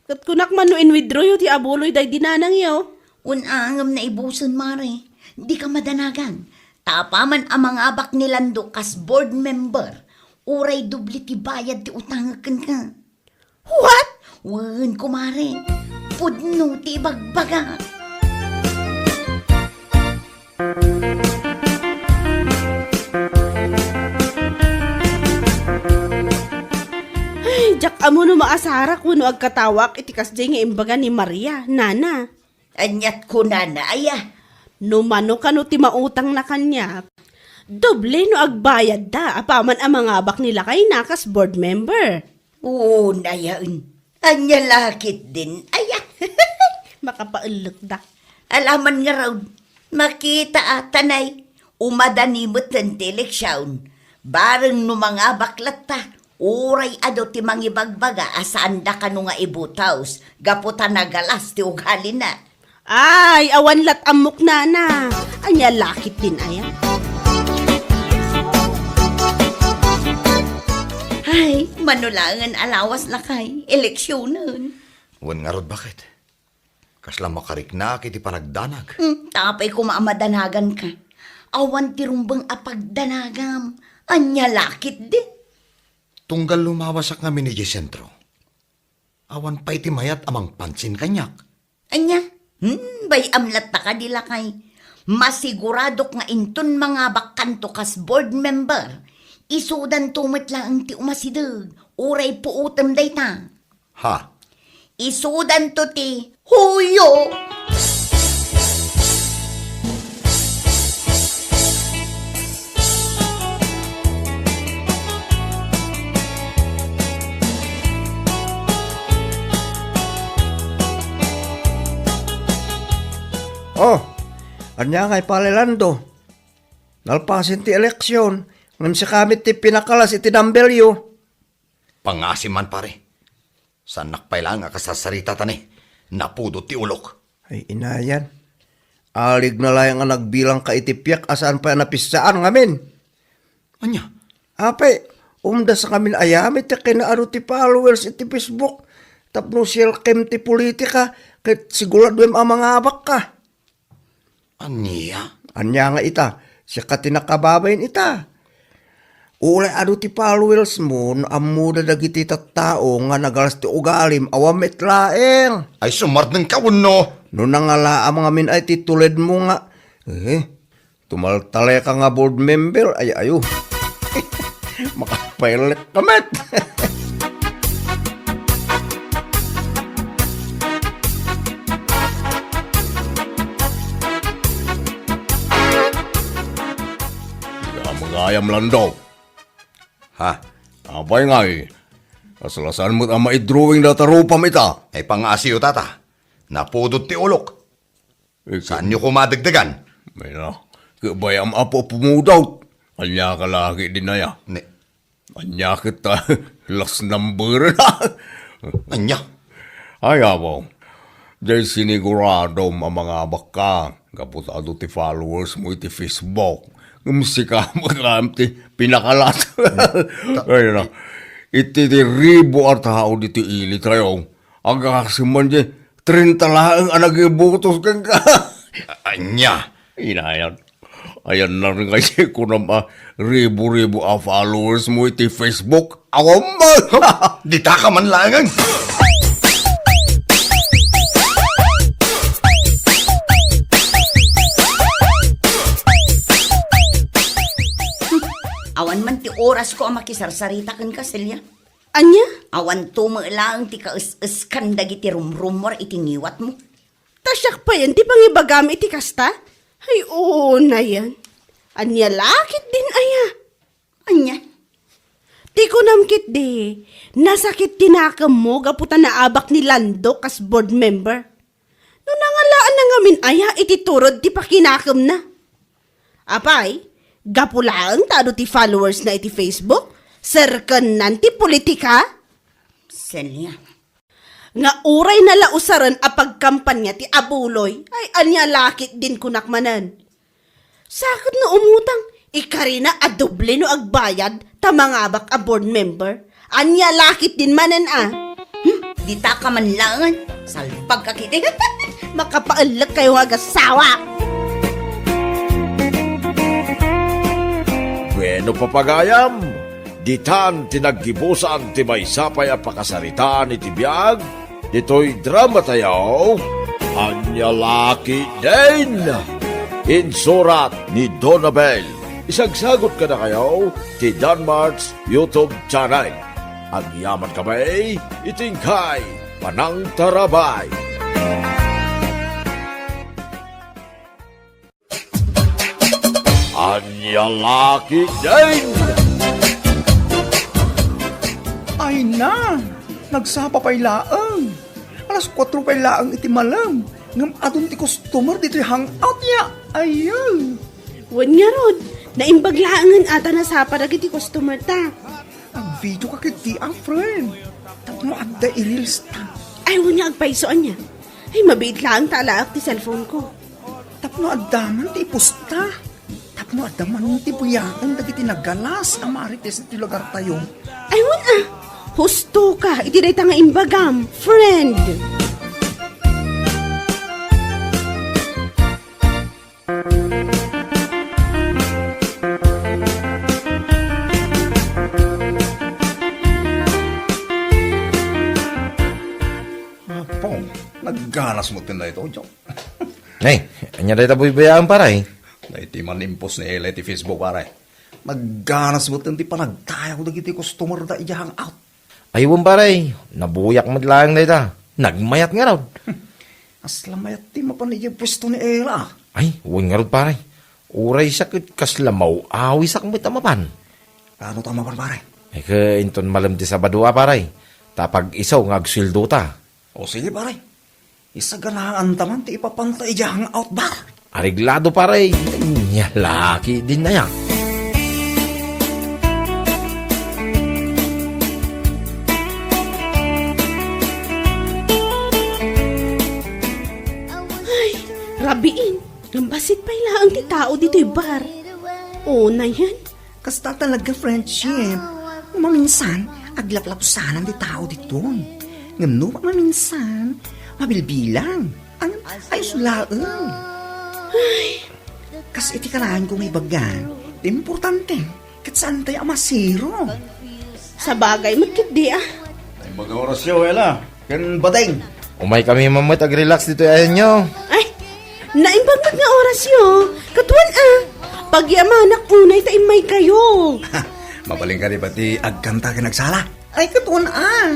Ket kunak man no in-withdraw yo ti abuloy daydi nanangyo. Wen a, ngem naibusen, mare. Dika madanagan. Ta apaman a mangabak ni Lando kas board member, uray doble ti bayad ti utangek kenka. What? Wen, kumare. Pudno ti ibagbagak. Ay, diak ammo no maasarak wenno agkatawaak iti kasdiay nga imbaga ni Maria, nana. Aniat kunana aya? No mano kano ti mautangna kaniak, doble no agbayadda apaman a mangabak ni lakayna kas board member. Unayen. Ania la ketdin aya? Makapaellekda. Ala man ngarud, makita a tanay, umadani metten ti eleksion. Bareng no mangabak latta, uray adu ti mangibagbaga a saanda kano nga ibutos gapu ta nagalas ti ugalina. Ay, awan lat ammok, nana. Ania la ketdin aya? Ay, mano laengen a lawas, lakay, eleksionen. Wen ngarud, baket? Kasla makariknaak iti panagdanag. Hmm, ta apay koma a madanaganka. Awan ti rumbeng a pagdanagam. Ania la ketdin? Tunggal lumawasak ngamin idiay sentro, awan pay ti mayat a mangpansin kaniak. Ania? Hmm, bay-am latta kadi, lakay. Masiguradok nga inton mangabakkanto kas board member, isudanto met laeng ti umasideg, uray puotem dayta. Ha? Isudanto ti huyo. Oh, ania ngay pay, Lando? Nalpasen ti eleksion, ngem sika met ti pinakalas iti numberyo. Pangngaasim man, pare. Saannak pay laeng a kasarsarita ta ni, napudot ti ulok. Ay, inayan. Aligna laeng a nagbilangka iti piak a saan pay a napissaan ngamin. Ania? Apay, umdas ngamin aya met ti kinaadu ti followers iti Facebook tapno sielkem ti politika ket siguraduem a mangabakka. Ania? Ania nga ita? Sika ti nakababain ita. Uray adu ti followers mo, no ammoda dagiti tattao nga nagalas ti ugalim, awan met laeng. Ay, sumardengka wenno? No nangalaam ngamin ay ti tuledmo nga, eh, tumaltaleka nga board member, ay, ayo. Makapailet ka met. Ania, mangayam, Lando? Ha? Apay ngay, kasla saan met a maidrawing data rupam ita? Ay, pangngaasim, tata. Napudot ti ulok. Saanyo koma a dagdagan? Ay na, ket bay-am a pumudot. Ania ka la ketdin aya? Ne. Ania ket ta, last number na. Ania? Ay, apo. Diay siniguradom a mangabakka gapu ta adu ti followers mo iti Facebook. Ngem sika met laeng ti pinakalas. Ay na. Iti ti ribu a tao ditoy ilitayo, agasem man diay trenta laeng a nagibutos kenka. A-, ania? Inayan. Ayan na rin kasi kunam a ribu-ribu a followers mo iti Facebook. Awan man! Dita ka man laengen! Awan man ti oras ko a makisarsarita kenka, Celia. Ania? Awanto met laeng ti kaes-eskan dagiti rumrumor iti ngiwatmo. Ta siak payen ti pangibagam iti kasta? Ay, unayen. Ania la ketdin aya? Ania? Ti kunam ketdi, nasakit ti nakemmo gapu ta naabak ni Lando kas board member. No nangalaanna ngamin aya iti turod ti pakinakemna? Apay, gapu laeng ta adu ti followers na iti Facebook, serkennan ti politika? Celia. Nga uray na la usaren a pagkampanya ti abuloy, ay ania la ketdin kunak manen. Sa ket no umutang, ikarina a doble no agbayad ta mangabak a board member. Ania la ketdin manen a? Hmm, dita ka man laengen. Salpag ka ketdi. Makapaellek kayo nga agasawa. Bueno, papagayam, ditan ti naggibusan ti maysa pay a pakasaritaan iti biag ditoy drama tayo, Ania la ketdin? Insurat ni Donabel. Isagsagot kadakayo ti Danmart's YouTube channel. Agyaman kami iti inkay panangtarabay. Ania la ketdin? Ay na, nagsapa pay laeng. Alas kuatro pay laeng iti malem, ngem adun ti customer ditoy hangout ya. Ayaw. Wen ngarud, naimbag laengen a ta nasapa dagiti customer ta. Agvideo ka ketdi a, friend. Tapno adda i-reels ta. Ay, wen nga agpayso ania. Ay, mabiit laeng ta alaek ti cellphone ko. Tapno adda man ti iposta. Tapno No, adda man ti buyaken dagiti nagalas a marites iti lugartayo. Ay, wen a! Husto ka iti dayta nga imbagam, friend! Apo, nagganas mo tinda ito, Joe. Ay, ania dayta buybuyaen, pare? Dayta man impos ni Ella iti Facebook, pare. Nagganas met ti panagtayaw dagiti customer da idiay hangout. Ay, wen, pare, nabuyak met laeng dayta. Nagmayat ngarud. Kasla mayat ti mapan idiay pwesto ni Ella. Ay, wen ngarud, pare. Uray siak ket kasla maw-awisak met a mapan. Ano ta mapan, pare? Ay, ket inton malem ti Sabado a, pare. Ta pag-isu nga agsueldo ta. O sige, pare. Isaganaanta man ti ipapanta idiay hangout bar. Areglado, pare. Ania la ketdin aya? Ay, rabiin. Ngem bassit pay laeng ti tao ditoy bar. Unayen, Kasta talaga, friendship. Maminsan, aglaplapsanan ti tao ditoy. Ngem no maminsan, mabilbilang. Ang ayos laeng. Ay. Kas iti kanayon ko nga ibaga, ti importante, ket saan tayo a masiro. Sabagay, met ketdi, ah. Ay, mag-orasyo, Ella. Ken Bading. Umaykami man met agrelax ditoy ayanyo. Ay, naimbag met nga orasyo. Ket wen a, pagyamanak unay ta immaykayo. Mabalin kadi pay ti agkanta ken agsala? Ay, ket wen a.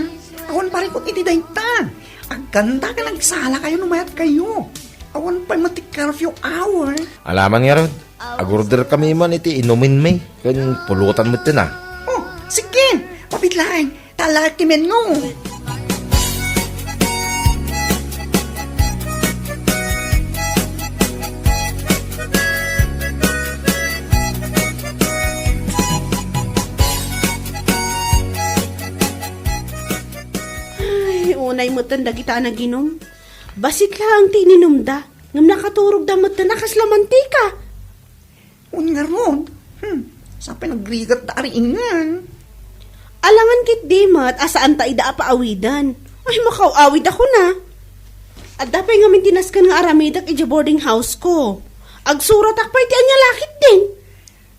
Awan parikut iti dayta. Agkanta ken agsalakayo no mayatkayo. Awan pay met ti curfew hour. Ala man ngarud, agorderkami man iti inuminmi ken pulutan metten a. Oh, sige. Mabiit laeng. Talakimenno. Ay, unay metten dagita a naginum. Bassit laeng ti ininumda, ngem nakaturogda metten a kasla mantika. Wen ngarud, hmm, sapay nagrigat da ariingan. Alangan ketdi met a saan ta ida a paawiden. Ay, makaw-awid a kuna. Adda pay ngamin ti nasken nga aramidek idiay boarding house ko. Agsuratak pay ti ania la ketdin.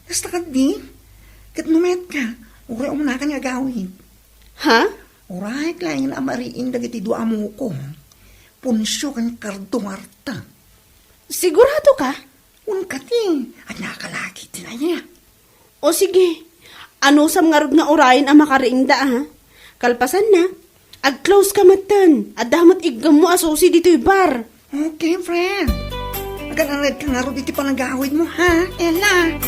Kasta ketdi, ket no mayat ka, uray umuna ka nga agawid. Ha? Uray, laeng a mariing dagiti dua a muko. Poncio ken Cardo nga arta. Sigurado ka? Wen kadi, adda ka la ketdin aya. O sige, anusam ngarud nga urayen a makariingda, ha? Kalpasanna, ag-close ka metten. Adda met iggemmo a susi ditoy bar. Okay, friend. Agan-ared ka ngarud iti panagawidmo, ha, Ella?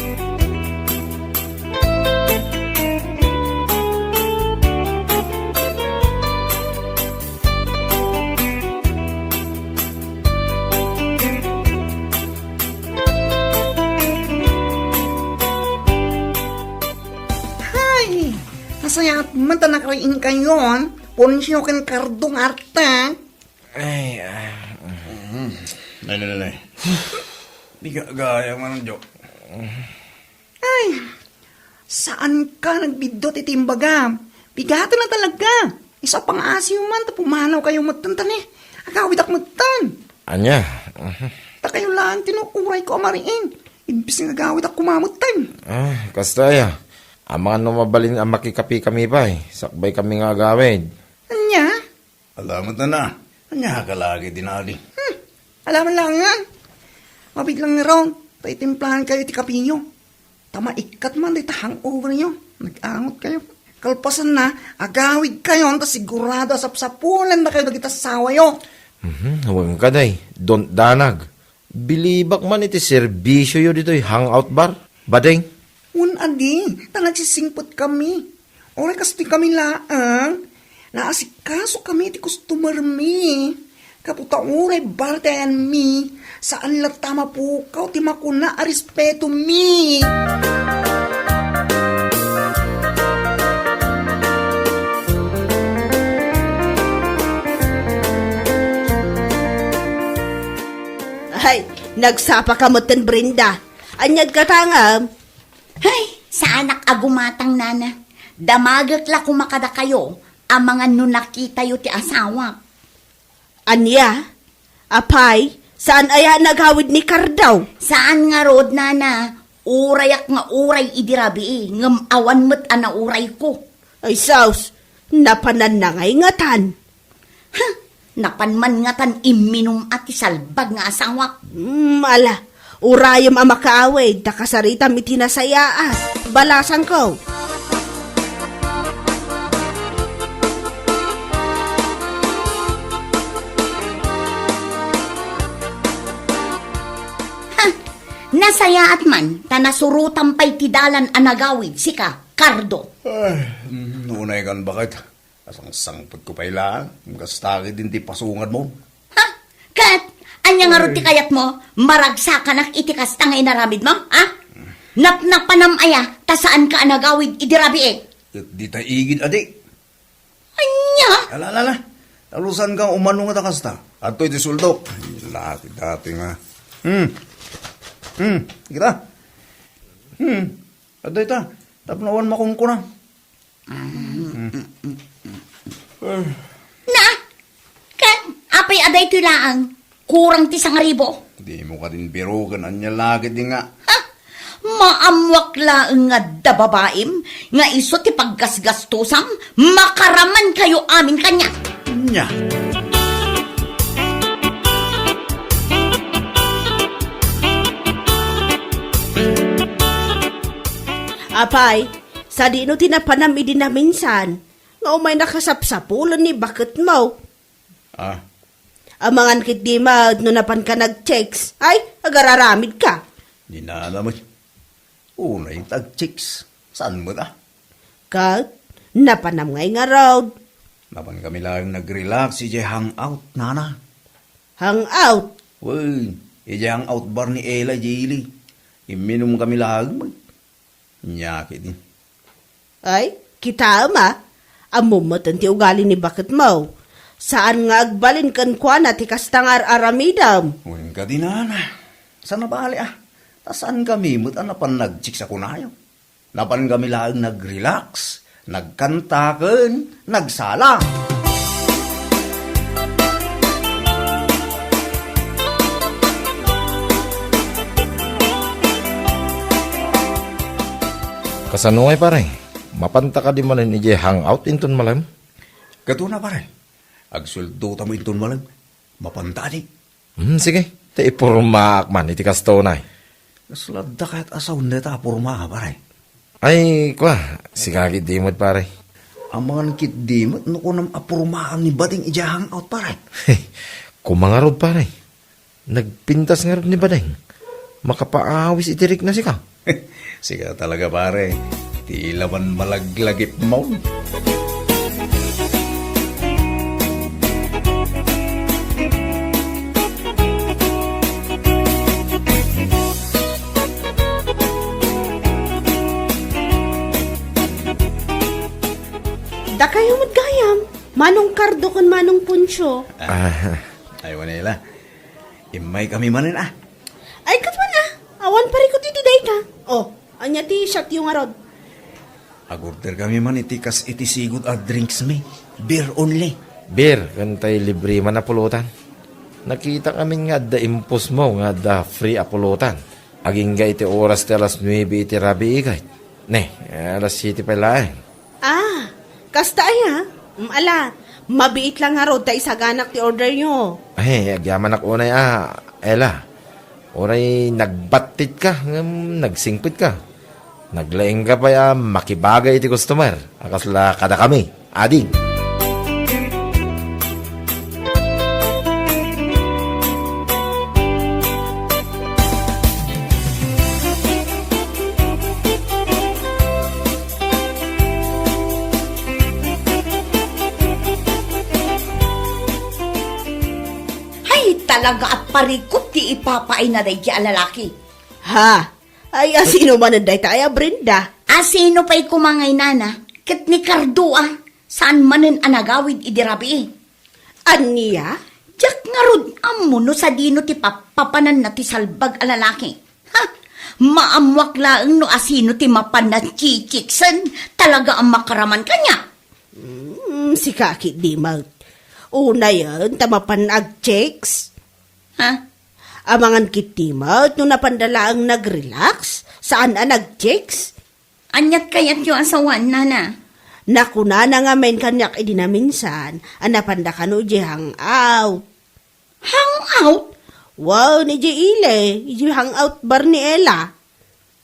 Hay! Nasayaat man ta nakariingkayon, Poncio ken Cardo nga arta. Ay, ah. Mm. Nay, nay, nay, nay. Di ka gaya man, Jo. Ay, saan ka nagbiddut iti imbagam? Bigaten a talaga. Isu a pangaasiyo man, ta pumanaw kayo metten, ta ni agawidak metten. Ania? Mhm. Ta kayo laeng ti no uray ko a mariing. Imbis nga agawidak koma metten. Ah, kasta aya. Amangan no mabalin a makikape kami pay, sakbay kami nga agawid. Ania? Ala met na. Ania ka lagi dinadi? Hmm. Ala man laengen. Mabiit lang ngarud, ta itimplahan kayo iti kapiyo. Ta maikkat man dayta hangover yo. Nag-angot kayo. Kalpasanna, agawid kayo, ta sigurado a sapsapulan na kayo dagiti asawa yo. Mhm, wen ka, day. Don't danag. Bilibak man iti serbisioyo ditoy hangout bar, Bading. Wen a di, ta nagsisingpet kami. Uray kastoy kami laeng, naasikaso kami ti customer mi. Gapu ta uray bar ti ayan mi, saan latta a mapukaw ti makuna a respeto mi. Ay, nagsapa ka metten, Brenda. Ania't katangam? Hay, saanak a gumatang, nana. Damagek la koma kadakayo, amangan no nakitayo ti asawak. Ania? Apay, saan aya a nagawid ni Cardo? Saan ngarud, nana. Urayak nga uray idi rabii, ngem awan met a naurayko. Ay, sus, napananna ngay ngatan. Ha? Napan man ngatan imminum a ti salbag nga asawak. Hmm, ala, urayem a makaawid, ta kasaritam iti nasayaat. Balasangko. Ha? Nasayaat man, ta nasurotam pay ti dalan a nagawid, sika, Cardo. Ay, mm, unay kan baket. Asangsangpetko pay laeng, kasta ket iti pasungadmo. Ha? Ket, ania ngarud ti kayatmo? Maragsakanak iti kasta nga inaramidmo, ha? Napnapanam aya, ta saanka a nagawid idi rabii? Ket dita igid, adi. Ania? Ala, ala, ala. Talusanka umano nga ta kasta. Adtoy ti sueldok. Ay, laki dati nga. Hmm. Hmm. Kita? Hmm. Adtoy ta. Tapno awan makunkuna. Hmm. Na? Ket, apay a daytoy laeng? Kurang ti sangaribu. Dimo kadin biroken, ania la ket di nga. Ha? Maammoak laeng nga adda babaim nga isu ti paggasgastusam, makaramankayo amin kaniak. Nia. Apay, sadino ti napanam idi naminsan nga umay nakasapsapulen ni baketmo? Ah. Amangan ketdi met no napanka nag-chicks. Ay, agararamidka. Ni nana met. Unay ta ag-chicks. Saan met, ah? Ket, napanam ngay ngarud. Napan kami laeng nag-relax idiay hangout, nana. Hangout? Wen, idiay hangout bar ni Ella, Jilly. Imminum kami laeng met. Nia ketdi. Ay, kitaem a, ammom met ti ugali ni baketmo. Saan nga agbalin kenkuana ti kasta nga ar-aramidem. Wen kadi, nana. Saan a bale, ah. Ta saan kami met a napan nag-chicks a kunayo. Napan kami laeng nag-relax, nagkanta ken nagsala. Kasano ngay, pare? Mapanta kadi manen idiay hangout inton malem? Ket una, pare. Agsueldotam inton malem. Mapanta kadi? Hmm, sige. Ta ipormaak man iti kasto, nay. Kasla adda kayat a sound dayta a porma, pare? Ay, kua, sika ketdi met, pare. Amangan ketdi met no kunam a pormaam ni Bading idiay hangout, pare. Koma ngarud, pare. Nagpintas ngarud ni Bading. Makapaawis iti rikna sika. Sika talaga, pare. Ti laman malaglagipmo. Dakayo met gayam, Manong Cardo ken Manong Poncio. Ah, ay, wala ila. Immaykami manen, ah. Ay, ket wen, ah. Awan parikut iti dayta. Oh, ania ti shotyo ngarud? Ag-order kami man iti kas iti sigud a drinks mi. Beer only. Beer, ken tay libre man a pulutan. Nakita kami nga adda impostmo nga adda free a pulutan. Agingga iti oras ti alas nuebe iti rabii, ket. Ne, alas siete pay laeng. Ah, kasta aya? Mm, ala, mabiit lang ngarud ta isaganak ti orderyo. Ay, agyamanak unay a, Ella. Uray nagbattitka, ngem nagsingpetka. Naglaingka pay a makibagay iti customer a kasla kadakami, ading. Hay, talaga a parikut ti ipapaayna daydi a lalaki. Ha? Ay, asino manen dayta aya, Brenda? Asino pay koma ngay, nana? Ket ni Cardo a, saan manen a nagawid idi rabii. Ania? Diak ngarud ammo no sadino ti pappapananna ti salbag a lalaki. Ha? Maammoak laeng no asino ti mapan nagchikiksen, talaga a makaraman kaniak. Hmm, sika ketdi met. Unayen ta mapan agchicks. Ha? Amangan ketdi met no napanda laeng nag-relax, saan a nagchicks. Aniat kayatyo a sawan, nana? Nakunana ngamin kaniak idi naminsan a napanda kano idiay hangout. Hangout? Wen, idiay ili, idiay hangout bar ni Ella.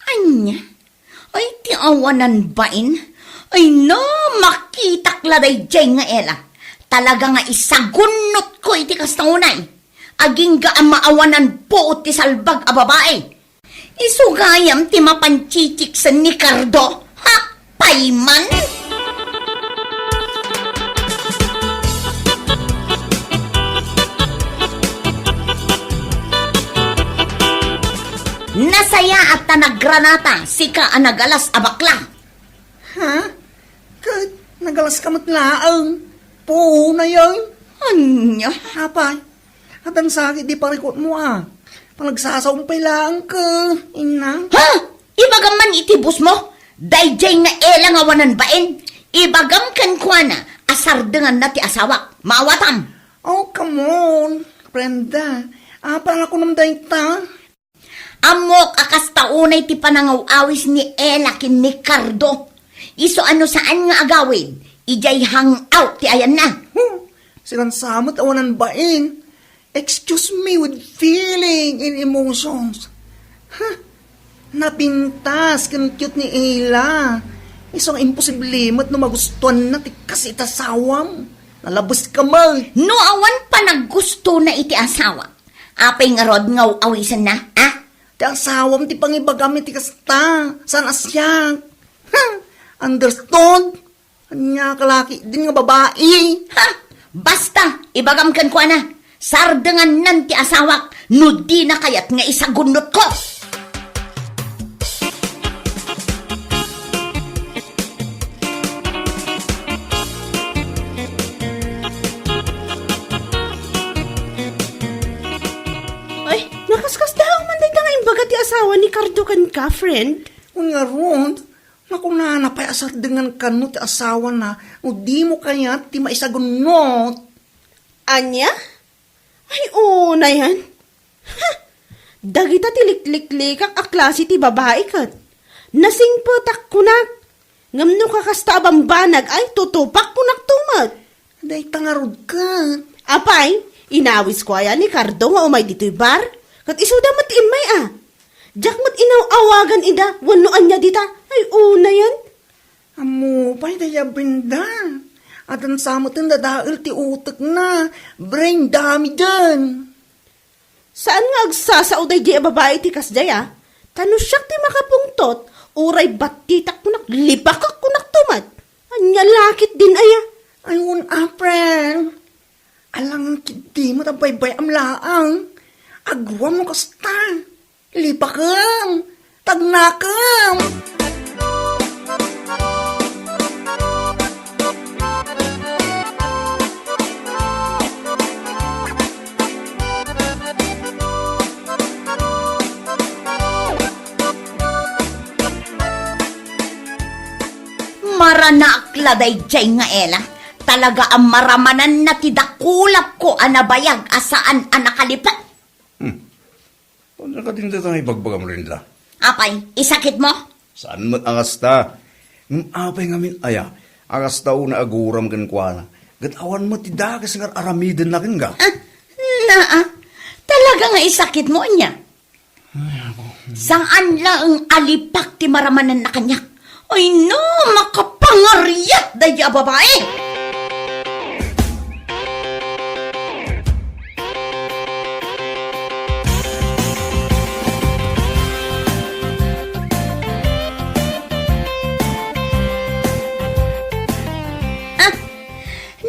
Ania? Ay, ti awanan bain? Ay, no, makitak la daydiay nga Ella. Talaga nga isagunnotko iti kasta unay. Agingga a maawanan puot ti salbag a babai. Isu gayam ti mapanchikiksen ni Cardo? Ha? Payman? Nasayaat ta naggranata, sika a nagalas a bakla. Ha? Ket nagalaska met laeng? Puonayen? Ania? Apay, addan sakit di parikutmo a. Panagsasaom pay laeng ket, inna. Ha? Ibagam man iti boss mo? Daydiay nga Ella nga awanan bain. Ibagam kenkuana a sardenganna ti asawak. Maawatam. Oh, come on, Brenda. Apay a kunam dayta? Ammok a kasta unay ti panangaw-awis ni Ella ken ni Cardo. Isu a no saan nga agawid, idiay hangout ti ayanna. Hmm, sika sa met awanan bain. Excuse me with feeling and emotions. Huh, napintas ken cute ni Ella. Isu nga imposible met no magustuanna ti kas iti asawam. Nalabeska met. No awan panaggustona iti asawa, apay ngarud nga aw-awisenna, a? Ti asawam ti pangibagam iti kasta, saan a siak. Ha? Understood? Ania ka laki din nga babai? Ha? Basta, ibagam kenkuana, sardengannan ti asawak no dina kayat nga isagunnotko. Ay, nakaskasdaang man dayta nga imbaga ti asawa ni Cardo kenka, friend. Wen ngarud, nakunana pay a sardengan kano ti asawana no dimo kayat ti maisagunnot. Ania? Ay, unayen. Ha! Dagita ti likliklikak a klase ti babai ket nasingpetak kunak. Ngem no kakasta a bambanag ay tutupak kunak to met. Dayta ngarud ket. Apay, inawisko aya ni Cardo nga umay ditoy bar? Ket isuda met ti immay a. Diak met inaw-awagan ida wenno ania dita. Ay, unayen. Ammo pay dayta a Brenda. Addan sa met dadael ti utekna. Brain damage. Saan nga agsasao daydiay a babai iti kasdiay a? Ta no siak ti makapungtot, uray battitak kunak, lipakek kunak to met. Ania lakit din aya? Ay, un, April. Alangan ketdi met a baybay-am laeng. Aguam no kasta. Lipakem! Tagnakem! Maranaak la daydiay nga Ella. Talaga a maramananna ti dakulapko a nabayag a saan a nakalipek. Hmm. Ania kadin dayta nga ibagbagam, Brenda? Apay, isakitmo? Saan met a kasta? Ngem apay ngamin aya a kasta unay aguram kenkuana? Ket awan met ti dakes nga ar-aramidenna kenka. Ah, naa. Talaga nga isakitmo, ania? Ay, apo. Saan laeng a lipak ti maramananna kaniak? Ay, no, makapangariat daydiay a babai! Ah,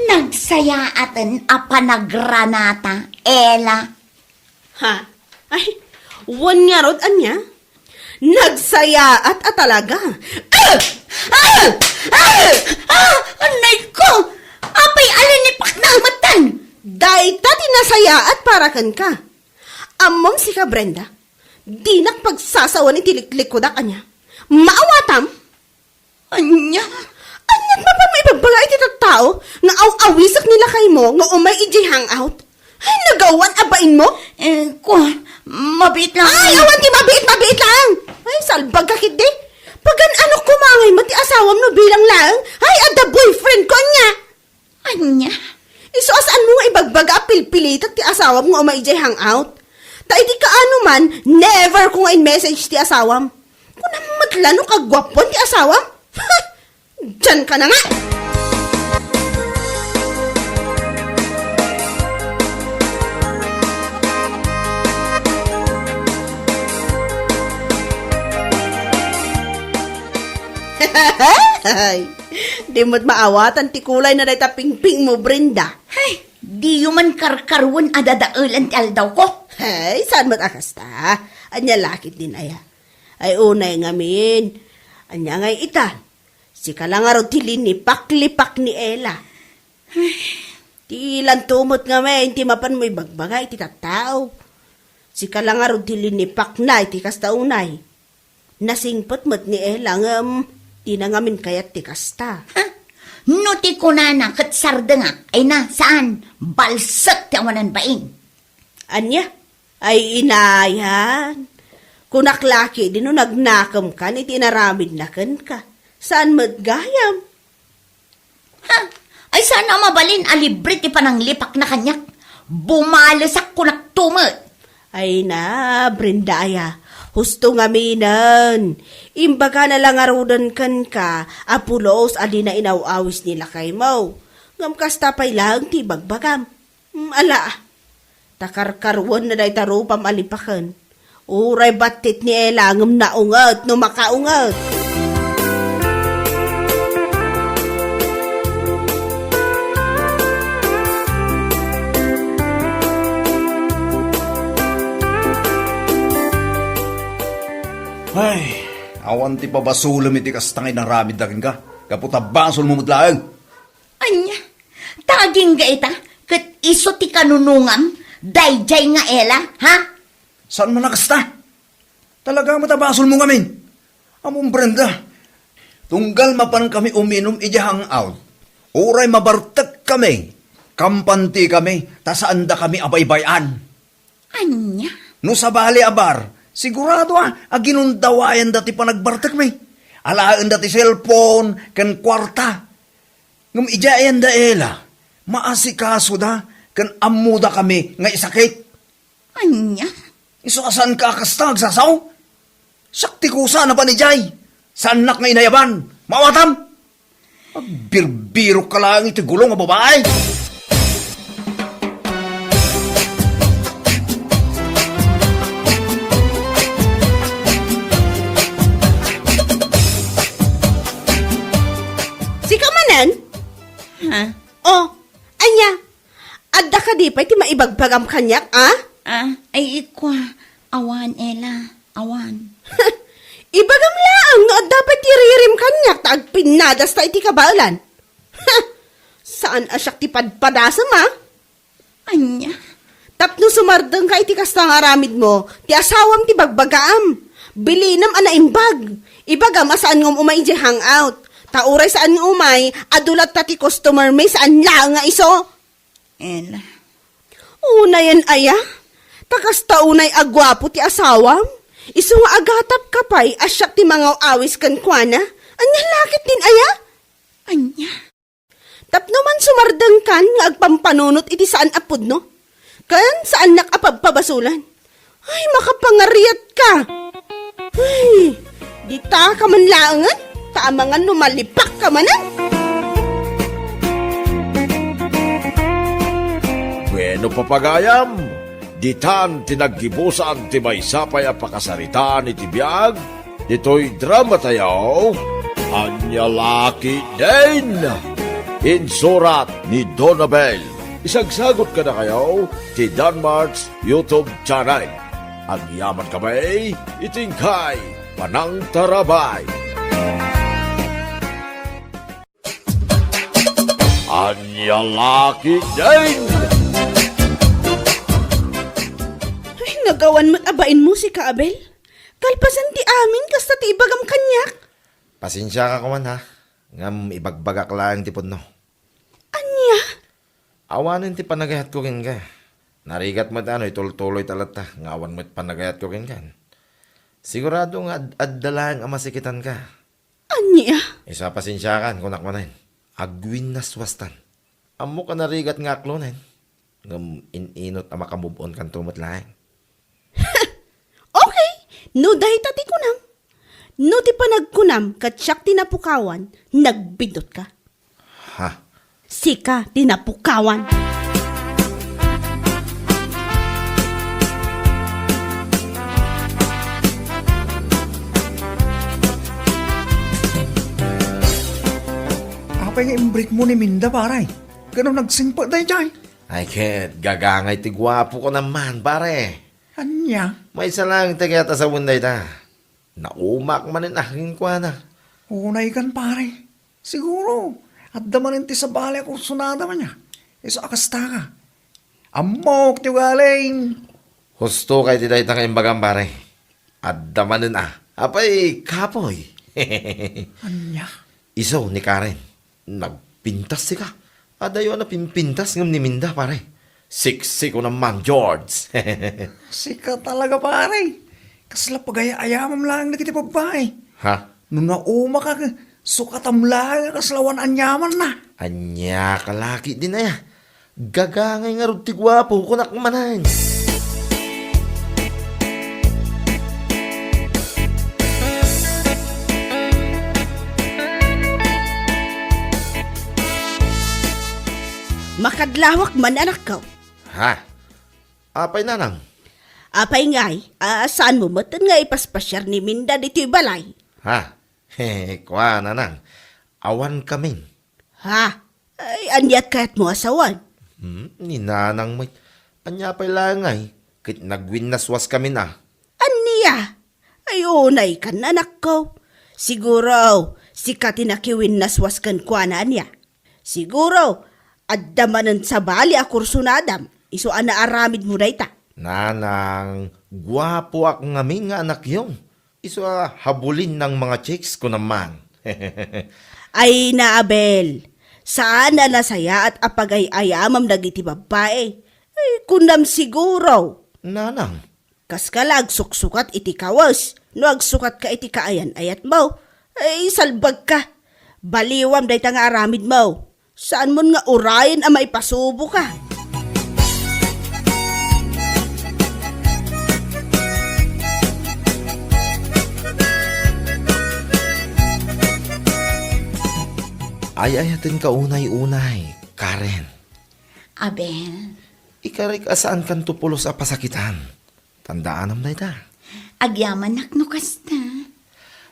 nagsayaaten a panagranata, Ella. Ha? Ay, wen ngarud, ania? Nagsayaat a talaga. Ah! Ah! Ah! Ah! Anay ko! Apay a linipakna a metten? Dayta ti nasayaat para kenka. Ammom sika, Brenda. Dinak pagsasawan iti liklikudak, ania? Maawatam? Ania? Aniat mapan maibagbaga iti tattao nga aw-awisek ni lakaymo nga umay idiay hangout? Ay, nagawan a bainmo? Eh, kua, mabiit lang. Ay, awan ti mabiit, mabiit lang! Ay, salbag ka ketdi. Pagan-anok koma ngay met ti asawam no bilang laeng? Ay, adda boyfriend ko, ania? Ania? Isu a saanmo nga ibagbaga a pilpilitek ti asawam nga umay idiay hangout? Ta idi kaano man, never ko nga in-message ti asawam. Kunam met la no kaguapuan ti asawam? Dianka na nga! Di met maawatan ti kulayna dayta pingpingmo, Brenda. Ay, diyo man karkaruen a dadaelan ti aldawko. Ay, saan met a kasta? Ania la ketdin aya? Ay, unay ngamin. Ania ngay ita? Sika la ngarud ti linipak-lipak ni Ella. Ti lanto met ngamin ti mapanmo ibagbaga iti tattao. Sika la ngarud ti linipakna iti kasta unay. Nasingpet met ni Ella ngem dina ngamin kayat ti kasta. Ha? No ti kunana ket sardengak, ay na, saan? Balsek ti awanan bain. Ania? Ay, inayan. Kunak la ketdi no nagnakemkan iti inaramidna kenka. Saan met gayam? Ha? Ay, saan a mabalin a libre ti pananglipakna kaniak? Bumalesak kunakto met. Ay na, Brenda aya. Husto ngaminen. Imbagana la ngaruden kenka a pulos a dina inaw-awis ni lakaymo. Ngem kasta pay laeng ti ibagbagam. Mm, ala, ta karkaruenna dayta rupam a lipaken. Uray battit ni Ella ngem naunget no makaunget. Ay, awan ti pabasolem iti kasta nga inaramidda kenka, gapu ta basolmo met laeng. Ania? Ta agingga ita, ket isu ti kanunongam, daydiay nga Ella, ha? Saan man a kasta? Talaga met a basolmo ngamin. Ammom, Brenda, tunggal mapankami uminum idiay hangout, uray mabartekkami, kampantikami, ta saandakami a baybay-an. Ania? No sabali a bar, sigurado a, a ginundawayanda ti panagbartekmi. Alaenda ti cellphone ken kuarta. Ngem idiay ayan da Ella, maasikasoda ken ammodakami nga isakit. Ania? Isu a saanka a kasta agsasaw? Siak ti kusa a napan idiay. Saannak nga inayaban. Maawatam! Agbirbirokka laeng iti gulo nga babai! Sika manen? Ha? Oh, ania? Adda kadi pay ti maibagbagam kaniak, a? Ah, ay, ikua, awan, Ella, awan. Ibagam laeng no adda pay ti ririm kaniak ta agpinnadasta iti kabaelan. Saan a siak ti padpadasem, a? Ania? Tapno sumardengka iti kasta nga aramidmo, ti asawam ti bagbagaam. Bilinem a naimbag. Ibagam a saan nga umay idiay hangout. Ta uray saan nga umay, adu latta ti customer mi, saan laeng nga isu. Ella. Unayen aya? Ta kasta unay a guapo ti asawam? Isu nga agatapka pay a siak ti mangaw-awis kenkuana? Ania la ketdin aya? Ania? Tapno man sumardengkan nga agpampanunot iti saan a pudno, ken saannak a pabpabasolan. Ay, makapangariatka! Ay, ditaka man laengen, ta amangan no malipakka manen! Bueno, papagayam, ditan ti naggibusan ti maysa pay a pakasaritaan iti biag ditoy drama tayo, Ania La Ketdin. Insurat ni Donabel. Isagsagot kadakayo ti Danmart's YouTube channel. Agyaman kami iti inkay panangtarabay. Ania La Ketdin! Ay, Agawan met a bain musika, Abel. Kalpasan ti amin, kasta ti ibagam kaniak. Pasensiaka koma, ha? Ngem ibagbagak laeng ti pudno. Ania? Awanen ti panagayatko kenka. Narigat met no itultuloy ta latta nga awan met panagayatko kenka. Sigurado nga ad-, adda laeng a masikitanka. Ania? Isu a pasensiakan, kunak manen. Agwinnaswastan. Ammok a narigat nga aklonen. Ngem in-inot a makamove-on kanto met laeng. Okay, no dayta ti kunam. No ti panagkunam ket siak ti napukawan, nagbintotka. Ha? Sika ti napukawan. Apay nga imbreak mo ni Minda, pare? Kano nagsingpet daydiay? Ay, ket gagangay ti guapo ko naman, pare. Ania? Maysa laeng ti kayat a sawen dayta. Naumak manen a kenkuana. Unaykan, pare. Siguro, adda manen ti sabali a kursunada man niya. Isu a kasta ka. Ammok ti ugalim. Husto kay ti dayta nga imbagam, pare. Adda manen a. Apay, kapoy. Ania? Isu ni Karen. Nagpintas sika. Adayo a napimpintas ngem ni Minda, pare. Siksi ko naman, George. Sika talaga, pare. Kasla pagay-ayamam laeng dagiti babbai. Ha? No naumak ka, sukatam laeng a kasla awan aniamanna. Ania ka laki dinaya? Gagangay ngarud ti guapo, kunak manen. Makadlawak man, anakko. Ha? Apay, nanang? Apay ngay, a, saan mo met nga ipaspasiar ni Minda ditoy balay? Ha? He, kua, nanang. Awan kamin. Ha? Ay, ania kayat mo a sawen? Hmm, ni nanang met. Ania pay laeng ay, ket nagwinnaswas kamin a. Ania? Ay, unaykan, anakko. Siguro, sika ti nakiwinnaswas kenkuana, ania? Siguro, adda manen sabali a kursunadam, isu a naaramidmo dayta. Nanang, guapoak ngamin nga anakyo. Isu a habulin nang mga chicks ko naman. Ay na, Abel, saan a nasayaat a pagay-ayamam dagiti babbai. Ay, kunam siguro. Nanang. Kaska la agsuksukat iti kawes, no agsukatka iti kaayan-ayatmo. Ay, salbagka. Baliwam dayta nga aramidmo. Saanmon nga urayen a maipasuboka. Ay-ayatenka unay-unay, Karen. Abel. Ikarek a saankanto pulos a pasakitan. Tandaanam dayta. Agyamanak no kasta.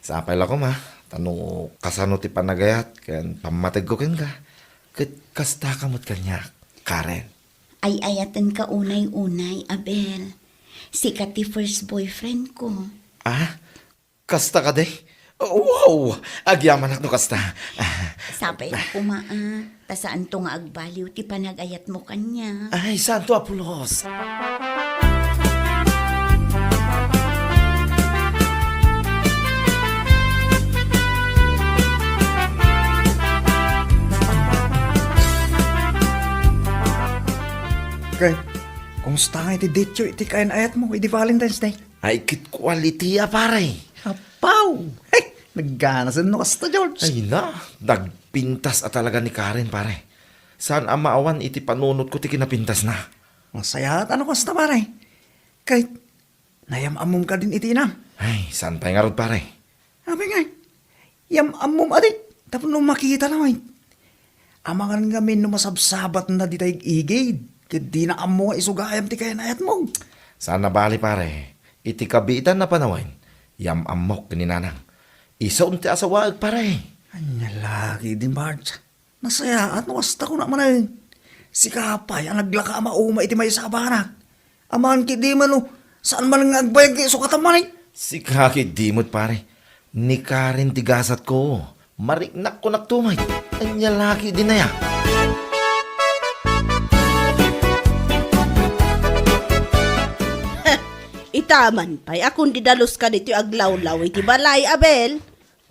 Sapay la koma, ta no kasano ti panagayat ken pammategko kenka, ket kastaka met kaniak, Karen. Ay-ayatenka unay-unay, Abel. Sika ti first boyfriend ko. Ah? Kasta kadi? Wow! Agyamanak no kasta. Ah. Sapay la koma, a. Ta saanto nga agbaliw ti panagayatmo kaniak. Ay, santo a pulos! Ket, kumusta nga iti date-yo iti kaayan-ayatmo idi Valentine's Day? Ay, ket quality a, pare. Apaw! Hey, nagganasen no kasta, George. Ay na, nagpintas a talaga ni Karen, pare. Saan a maawan iti panunotko ti kinapintasna. Masayaat a no kasta, pare. Ket, nayam-ammom kadin iti inam? Ay, saan pay ngarud, pare? Apay ngay, yam-ammom a di, tapno makita laeng. Amangan ngamin no masabsabatna dita igigid, ket dina ammo nga isu gayam ti kaayan-ayatmo. Saan a bale, pare. Iti kabiitan a panawen, yam-ammok ken ni nanang. Isu ti asawaek, pare. Ania la ketdin, Barge? Nasayaat no kasta, kunak manen. Sika pay a naglaka a mauma iti maysa a banak. Amangan ketdi man no saan man nga agbayag ti isukatam manen. Sika ketdi met, pare. Ni Karen ti gasatko. Mariknak kunakto met. Ania la ketdin aya? Taman pay a kundi daluska ditoy aglawlaw iti balay, Abel.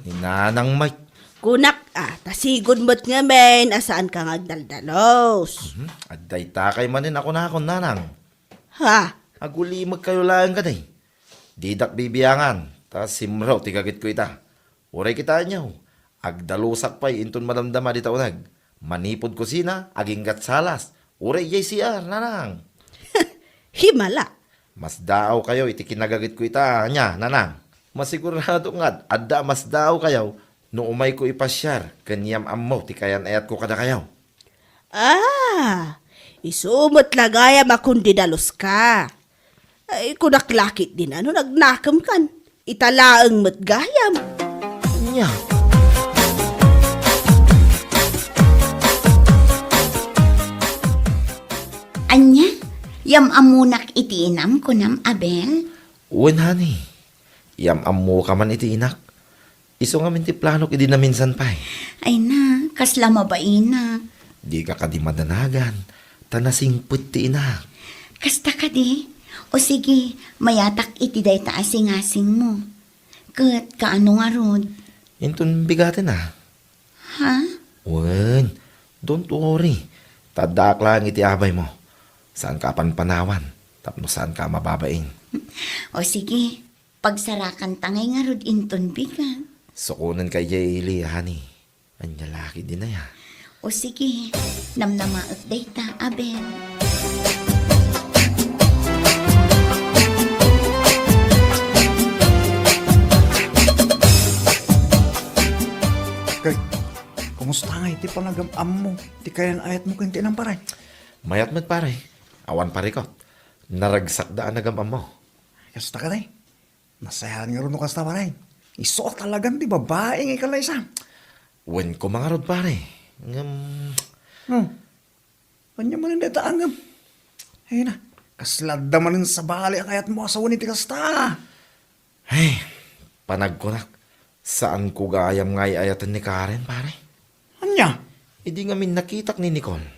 Ni Nanang Mike. Kunak, ah, ta sigud met ngamin a saanka nga agdaldalus. Mhm. Adda itakay manen a kunakon, Nanang. Ha? Agulimekkayo laeng kadi. Didak bibiangan, ta simrek ti gagitko ita. Uray kitaenyo, agdalusak pay inton madamdama dita uneg. Manipud kusina, aginggat salas. Uray idiay C R, Nanang. Himala. Masdaawkayo iti kinagagitko ita, ania, Nanang? Masigurado nga ad-, adda a masdaawkayo no umayko ipasiar ken yam-ammo ti kayan-ayatko kadakayo. Ah, isu met la gayam a kundi daluska. Ay, kunak la ketdin a no nagnakemkan. Ita laeng met gayam. Ania? Ania? Yam-ammonak iti inam, kunam, Abel? Wen, honey. Yam-ammoka man iti inak. Isu ngamin ti planok idi naminsan pay. Ay na, kasla mabainak. Dika kadi madanagan, ta nasingpet ti inak. Kasta kadi? O sige, mayatak iti dayta a singasingmo. Ket kaano ngarud? Inton bigaten a. Ha? Wen, don't worry. Ta addaak laeng iti abaymo. Saanka a panpanawan, tapno saanka a mababain. O sige, pagsarakanta ngay ngarud inton bigat. Sukonenka idiay ili, honey. Ania la ketdin aya? O sige, namnamaek dayta, Abel. Kay, kumusta ngay ti panagam-ammo ti kayan-ayatmo ken ti inam, pare? Mayat met, pare. Awan parikot. Naragsakda a nagam-ammo. Kasta kadi? Nasayaat ngarud no kasta, pare. Isu a talagan ti babai nga ikalaysa. Wen koma ngarud, pare. Ngem, hmm. Ania manen dayta a ngem? Ay na, kasla adda manen sabali a kayatmo a sawen iti kasta. Ay, panagkunak, saanko gayam nga ay-ayaten ni Karen, pare. Ania? Idi ngamin nakitak ni Nicole,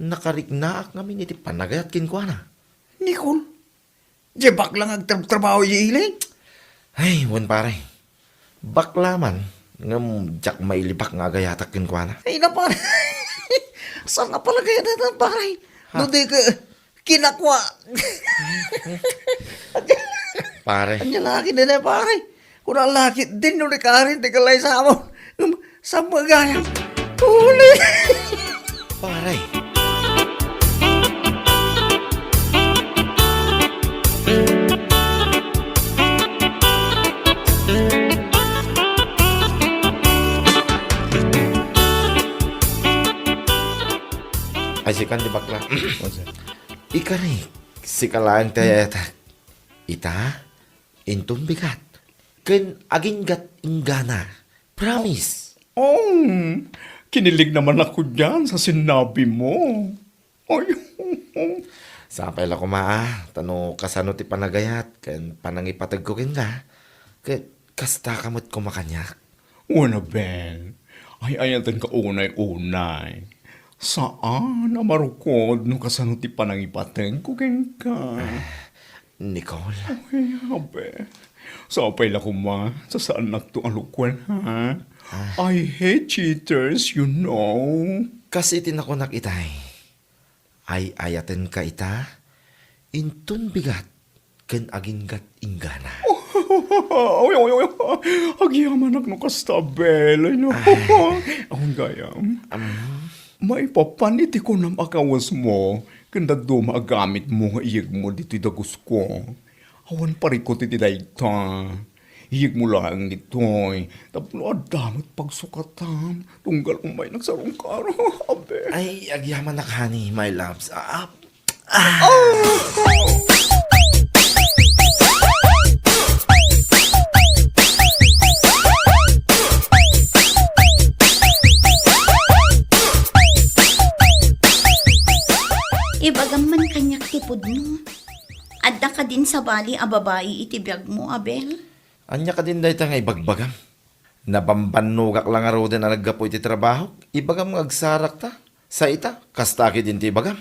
nakariknaak ngamin iti panagayat kenkuana. Nicole? Diay bakla nga agtrabtrabaho idiay ili? Ay, wen, pare. Bakla man, ngem diak mailibak nga agayatak kenkuana. Ay na, pare. Saan a palagayatan, pare? Ha? No di ka kinakua. Pare. Ania la ketdin, pare? Kuna la ketdin no ni Karen ti kalaysaon. Saan met gayam? Uli! Pare. Ay, sikan ti bakla. Ikari, sika laeng ti ayatek. Ita, inton bigat. Ken aginggat inggana. Promise. Oh, kinilig naman ako diyan sa sinabi mo. Ay. Sapay la koma, ah, ta no kasano ti panagayat ken panangipategko kenka, ket kastaka met koma kaniak. Wen a, Ben, ay-ayatenka unay-unay. Saan a marukod no kasano ti panangipategko kenka. Ah, Nicole. Ay, abe. Sapay la koma, sa saannakto a lukuen, ha? Ah. I hate cheaters, you know. Kas iti nakunak itay, ay-ayatenka ita, inton bigat ken aginggat inggana. Oy, oy, oy, oy. Agyamanak no kasta, Bel. Ay, no. Ah. Awan gayam. Am. Maipapan iti kunam a kawesmo ken dadduma a gamitmo nga iyegmo ditoy dagusko. Awan parikot iti dayta. Iyegmo laeng ditoy tapno adda met pagsukatam. Tunggal umay nagsarungkaro. Abe. Ay, agyamanak, honey, my loves. Ah, ah. Ah! Ibagam man kaniak ti pudno. Adda kadin sabali a babai iti biagmo, Abel? Ania kadin dayta nga ibagbagam? Nabambannogak la ngaruden a naggapu iti trabahok. Ibagam nga agsarakta. Sa ita, kasta ketdin ti ibagam.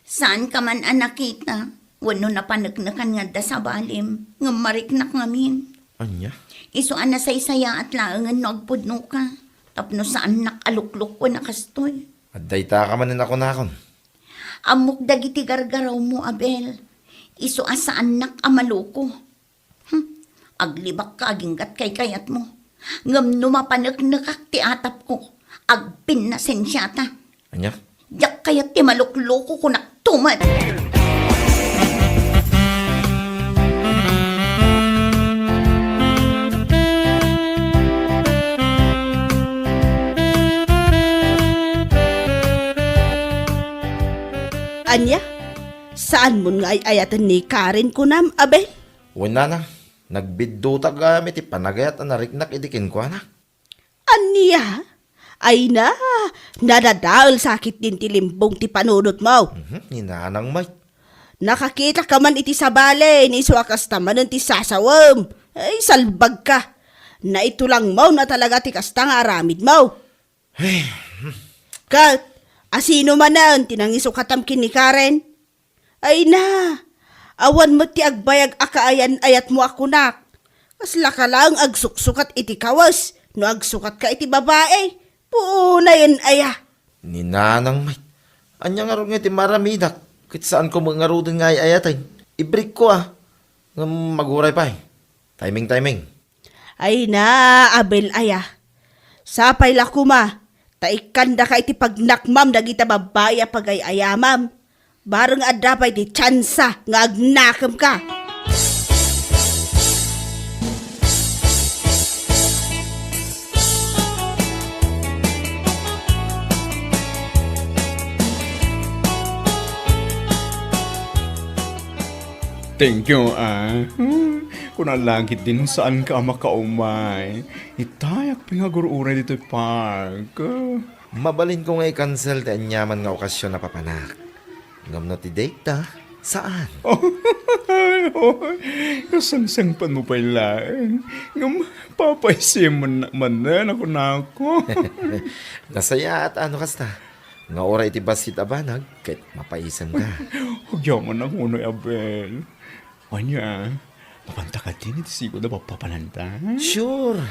Saanka man a nakita. Wenno napaneknekan nga adda sabalim, ngem mariknak ngamin. Ania? Isu a nasaysayaat laengen no agpudnoka, tapno saannak a luklukuen a kastoy. Adda ita ka manen a kunakon. Ammok dagiti gargarawmo, Abel. Isu a saannak a maluko. Hmm. Aglibakka aginggat kaykayatmo. Ngem no mapaneknekak ti atapko, agpinnasensiata. Ania? Diak kayat ti malukluko, kunak tumet. Ania? Saanmon nga ay-ayaten ni Karen kunam, Abel? Wen, nanang, nagbiddutak gayam iti panagayat a nariknak idi kenkuana. Ania? Ay na, nadadael sakit din ti limbong ti panunotmo. Mhm, ni nanang met. Nakakita ka man iti sabali, ni isu a kasta manen ti sasawem. Ay, salbagka. Naitulangmo na talaga ti kasta nga aramidmo. Ay, hmm. Ket, asino manen ti nangisukatam ken ni Karen? Ay na, awan met ti agbayag a kaayan-ayatmo a kunak. Kasla ka laeng agsuksukat iti kawes no agsukatka iti babai. Puonayen aya. Ni nanang met. Ania ngarud nga ti maaramidak? Ket saanko met ngaruden nga ay-ayaten. Ibrikko a. Ngem aguray pay. Timing, timing. Ay na, Abel aya. Sapay la koma, ta ikkandaka iti pagnakmam dagita babbai a pagay-ayamam. Bareng adda pay ti tiansa nga agnakemka. Thank you, ah. Kuna la ketdin saanka a makaumay. Itayak pay nga agur-uray ditoy park. Mabalinko nga i-cancel ti aniaman nga okasion a papanak. Ngem no ti date ta, saan? Kasangsangpetmo pay laeng. Ngem papaisemnak manen a kunako. Nasayaat a no kasta. Nga uray iti bassit a banag, ket mapaisemka. Agyaman a kunoy, Abel. Ania, mapanta ketdin iti sigud a papapananta? Sure.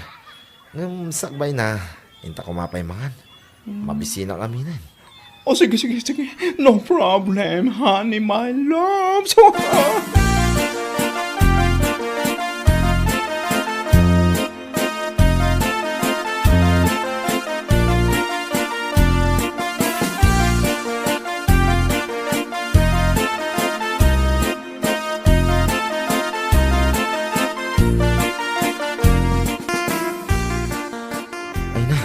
Ngem sakbayna, inta koma pay mangan. Mabisinak aminen. O, sige, sige, sige. No problem, honey, my love. Ay na,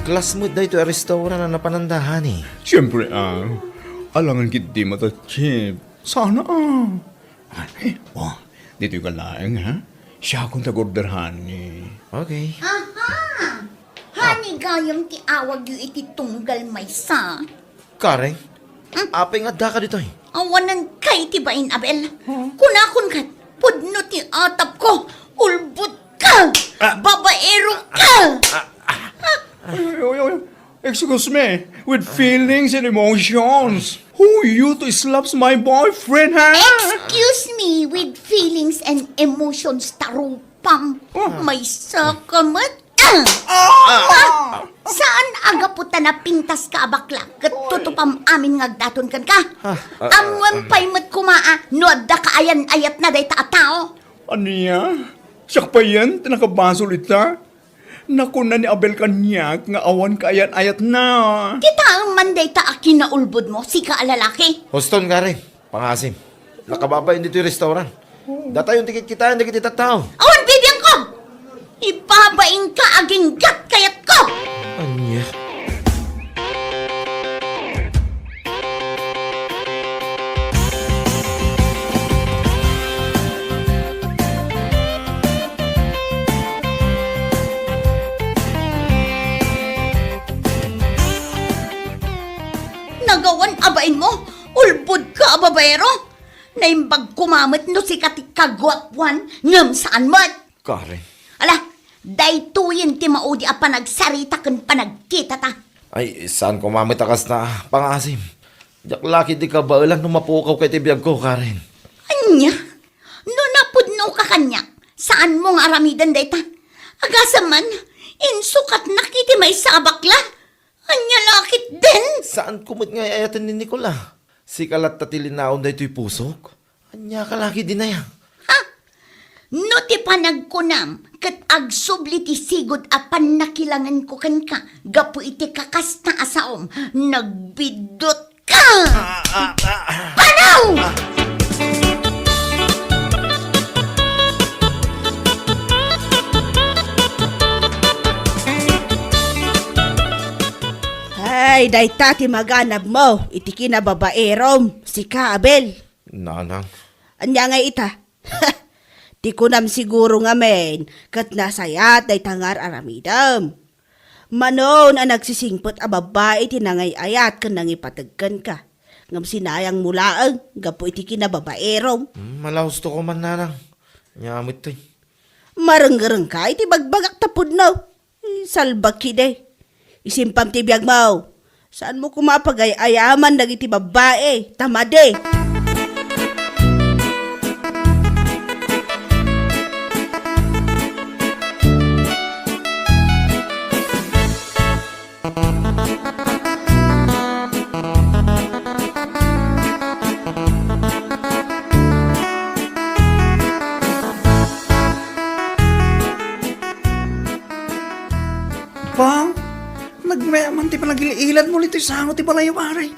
class met daytoy a restaurant a napananda, honey. Siempre, ah. Alangan ketdi mata, Chief. Sana, ah. Ah, oh, ditoy ka laeng, ha? Siakon ti ag-order, honey. Okay. Aha! Honey gayam ti awagyo iti tunggal maysa. Karen, hmm? Apay nga addaka ditoy? Awanan kay ti bain, Abel. Huh? Kunakon ket, pudno ti atapko, ulbodka, ah, babaeroka. Ah, ah, ah. Oy, oy, oy. Excuse me, with feelings and emotions. Who you to slaps my boyfriend, ha? Excuse me, with feelings and emotions, tarupam. Oh. Maysa ka met. Ah! Ah! Saan a gapu ta napintaska a bakla ket tutupam amin nga agdaton kenka? Ah, ah, ammoem pay met koma a no adda kaayan-ayatna dayta a tao. Ania? Siak payen ti nakabasol ita? Nakuna ni Abel kaniak nga awan kaayan-ayatna. Kitaem man dayta a kinaulbodmo, sika a lalaki. Huston, Karen. Pangaasim. Nakababain ditoy restaurant. Datayon ti kitkitaen dagiti tattao. Awan bibiangko! Ibabainka aginggat kayatko! Ania? Nagawan a bainmo? Ulbodka a babaero? Naimbag koma met no sika ti kaguapuan, ngem saan met. Karen. Ala, daytoyen ti maudi a panagsarita ken panagkitata. Ay, saan koma met a kasta, pangaasim. Diak la ketdi kabaelan no mapukawka iti biagko, Karen. Ania? No napudnoka kaniak, saanmo nga aramiden dayta. Agasem man, insukatnak iti maysa a bakla. Ania la ketdin? Saanko met nga ay-ayaten ni Nicole a. Sika latta ti linaon daytoy pusok. Ania ka la ketdin aya? Ha? No ti panagkunam ket agsubli ti sigud a pannakilangenko kenka gapu iti kakasta a saom, nagbiddut ka! Ah, ah, ah. Panaw! Ah. Ay, dayta ti maganabmo iti kinababaerom, sika, Abel. Nanang. Ania ngay ita? Ti kunam siguro ngamin, ket nasayaat dayta nga ar-aramidem. Manon a nagsisingpet a babbai ti nangay-ayat ken nangipateg kenka. Ngem sinayangmo laeng gapu iti kinababaerom. Hmm, malausto ko man, nanang. Nia met toy. Marenggerengka iti bagbagak ta pudno. Salbakide. Isimpam ti biagmo. Saanmo koma pagay-ayaman dagiti babbai, ta madi. Bang, nagmeman ti panagil-iladmo ditoy sango ti balay, pare.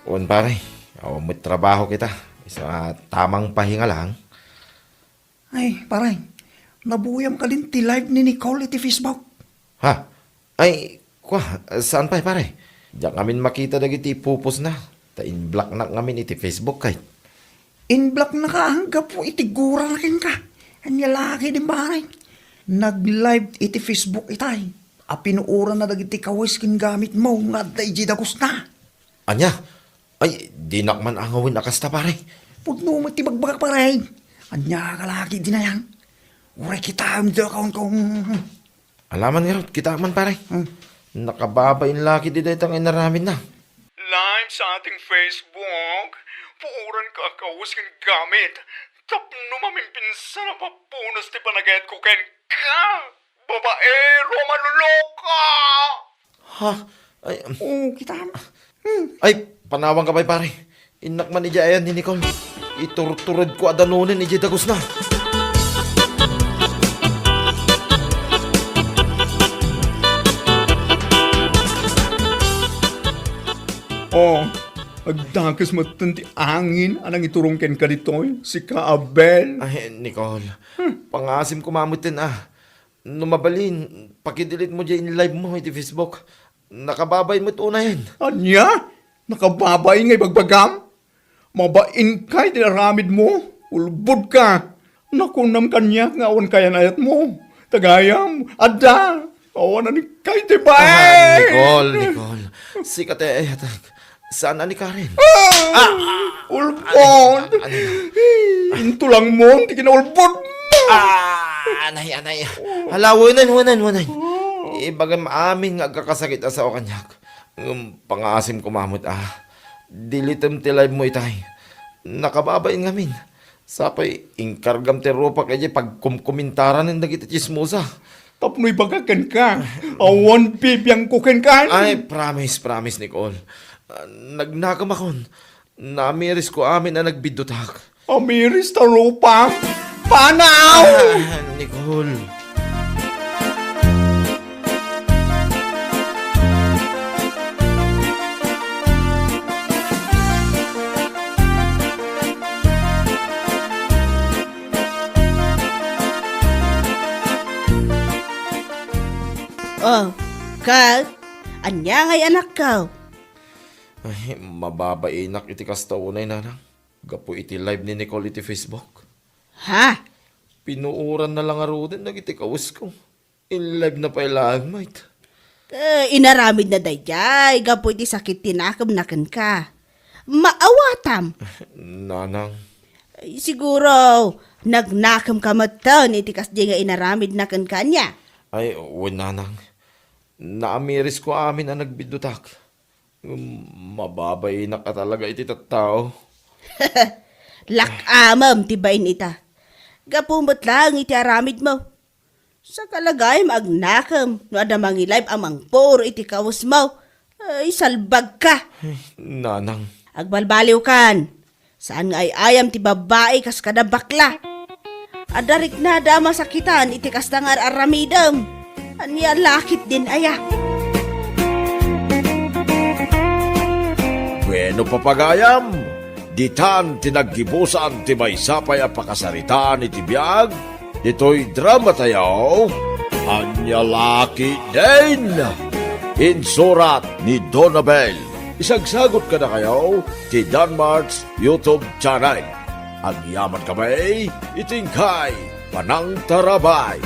Wen, pare. Awan met trabaho kita. Isu a tamang pahinga lang. Ay, pare, nabuyam kadin ti live ni Nicole iti Facebook. Ha? Ay, kua, saan pay, pare? Diak ngamin makita dagiti ipupostna. Ta in-blocknak ngamin iti Facebook, kayat. In-blocknaka gapu iti gurana kenka. Ania la ketdin, pare? Nag-live iti Facebook itay a pinuoranna dagiti kawes ken gamitmo nga adda idiay dagusna. Ania? Ay, dinak man angawen a kasta, pare. Pudno met ti bagbagak, pare. Ania ka la ketdin aya? Uray kitaem ti accountko. Alaman ngarud, kitaem man, pare. Hmm. Nakababain la ketdi dayta nga inaramidna. Live sa ating Facebook, puoranka a kawes ken gamit. Tapno maminpinsan a papunas ti panagayatko kenka. Babaero a manloloka! Ha? Ay, um. Oh, kitaem. Hmm. Ay, panawanka pay, pare. Innak man idiay ayan ni Nicole. Iturturedko a danonen idiay dagusna. Oh, agdakes metten ti angin a nangiturong kenka ditoy, sika, Abel. Ay, Nicole, hmm, pangasim koma metten a. No mabalin, pakidelete mo diay in-live mo iti Facebook. Nakababain met unayen. Ania? Nakababain nga ibagbagam? Mabainka iti aramidmo? Ulbodka! Nakunam kaniak nga awan kayan-ayatmo. Ta gayam, adda! Awan a nikka iti bain! Ah, Nicole, Nicole. Sika ti ayatek. Saan a ni Karen? Ah! Ah! Ulbod! Ano, ano? Intulangmon ti kinaulbodmo! Ah! Anay, anay. Hala, wenan, wenan, wenan. Oh. Ibagam amin nga agkakasakit a sao kaniak. Ngem pangaasim koma met a. Deletem ti live mo itay. Nakababain ngamin. Sapay, inkargam ti rupak idiay pagkumkumentaranen dagiti tsismosa. Tapno ibagak kenka, awan bibiangko kenka. Ay, promise, promise, Nicole. Ah, nagnakemakon. Namirisko amin a nagbiddutak. Amiris ta rupak? Panaw! Ah, Nicole. Oh, Kal, ania ngay anakko? Ay, mababainak iti kasta unay, nanang. Gapu iti live ni Nicole iti Facebook. Ha? Pinuoranna la ngaruden dagiti kawesko. In-live na pay laeng met. Eh, inaramidna daydiay gapu iti sakit ti nakemna kenka. Maawatam. Nanang. Ay, siguro, nagnakemka metten iti kasdiay nga inaramidna kenka, ania? Ay, wen, nanang. Naamirisko amin a nagbiddutak. Ngem mababainak a talaga iti tattao. Lak-amem ti bain ita. Gapu met laeng iti aramidmo. Saka la gayam agnakem no adda mangi-live a mangpur iti kawesmo. Ay, salbagka. Nanang. Agbalbaliwkan. Saan nga ay-ayam ti babbai kas kada bakla. Adda riknada a masakitan iti kasta nga ar-aramidem. Ania la ketdin aya? Bueno, papagayam, ditan ti naggibusan ti maysa pay a pakasaritaan iti biag ditoy dramatayo. Ania la ketdin? Insurat ni Donabel. Isagsagot kadakayo ti Danmart's YouTube channel. Agyamankami iti inkay panangtarabay.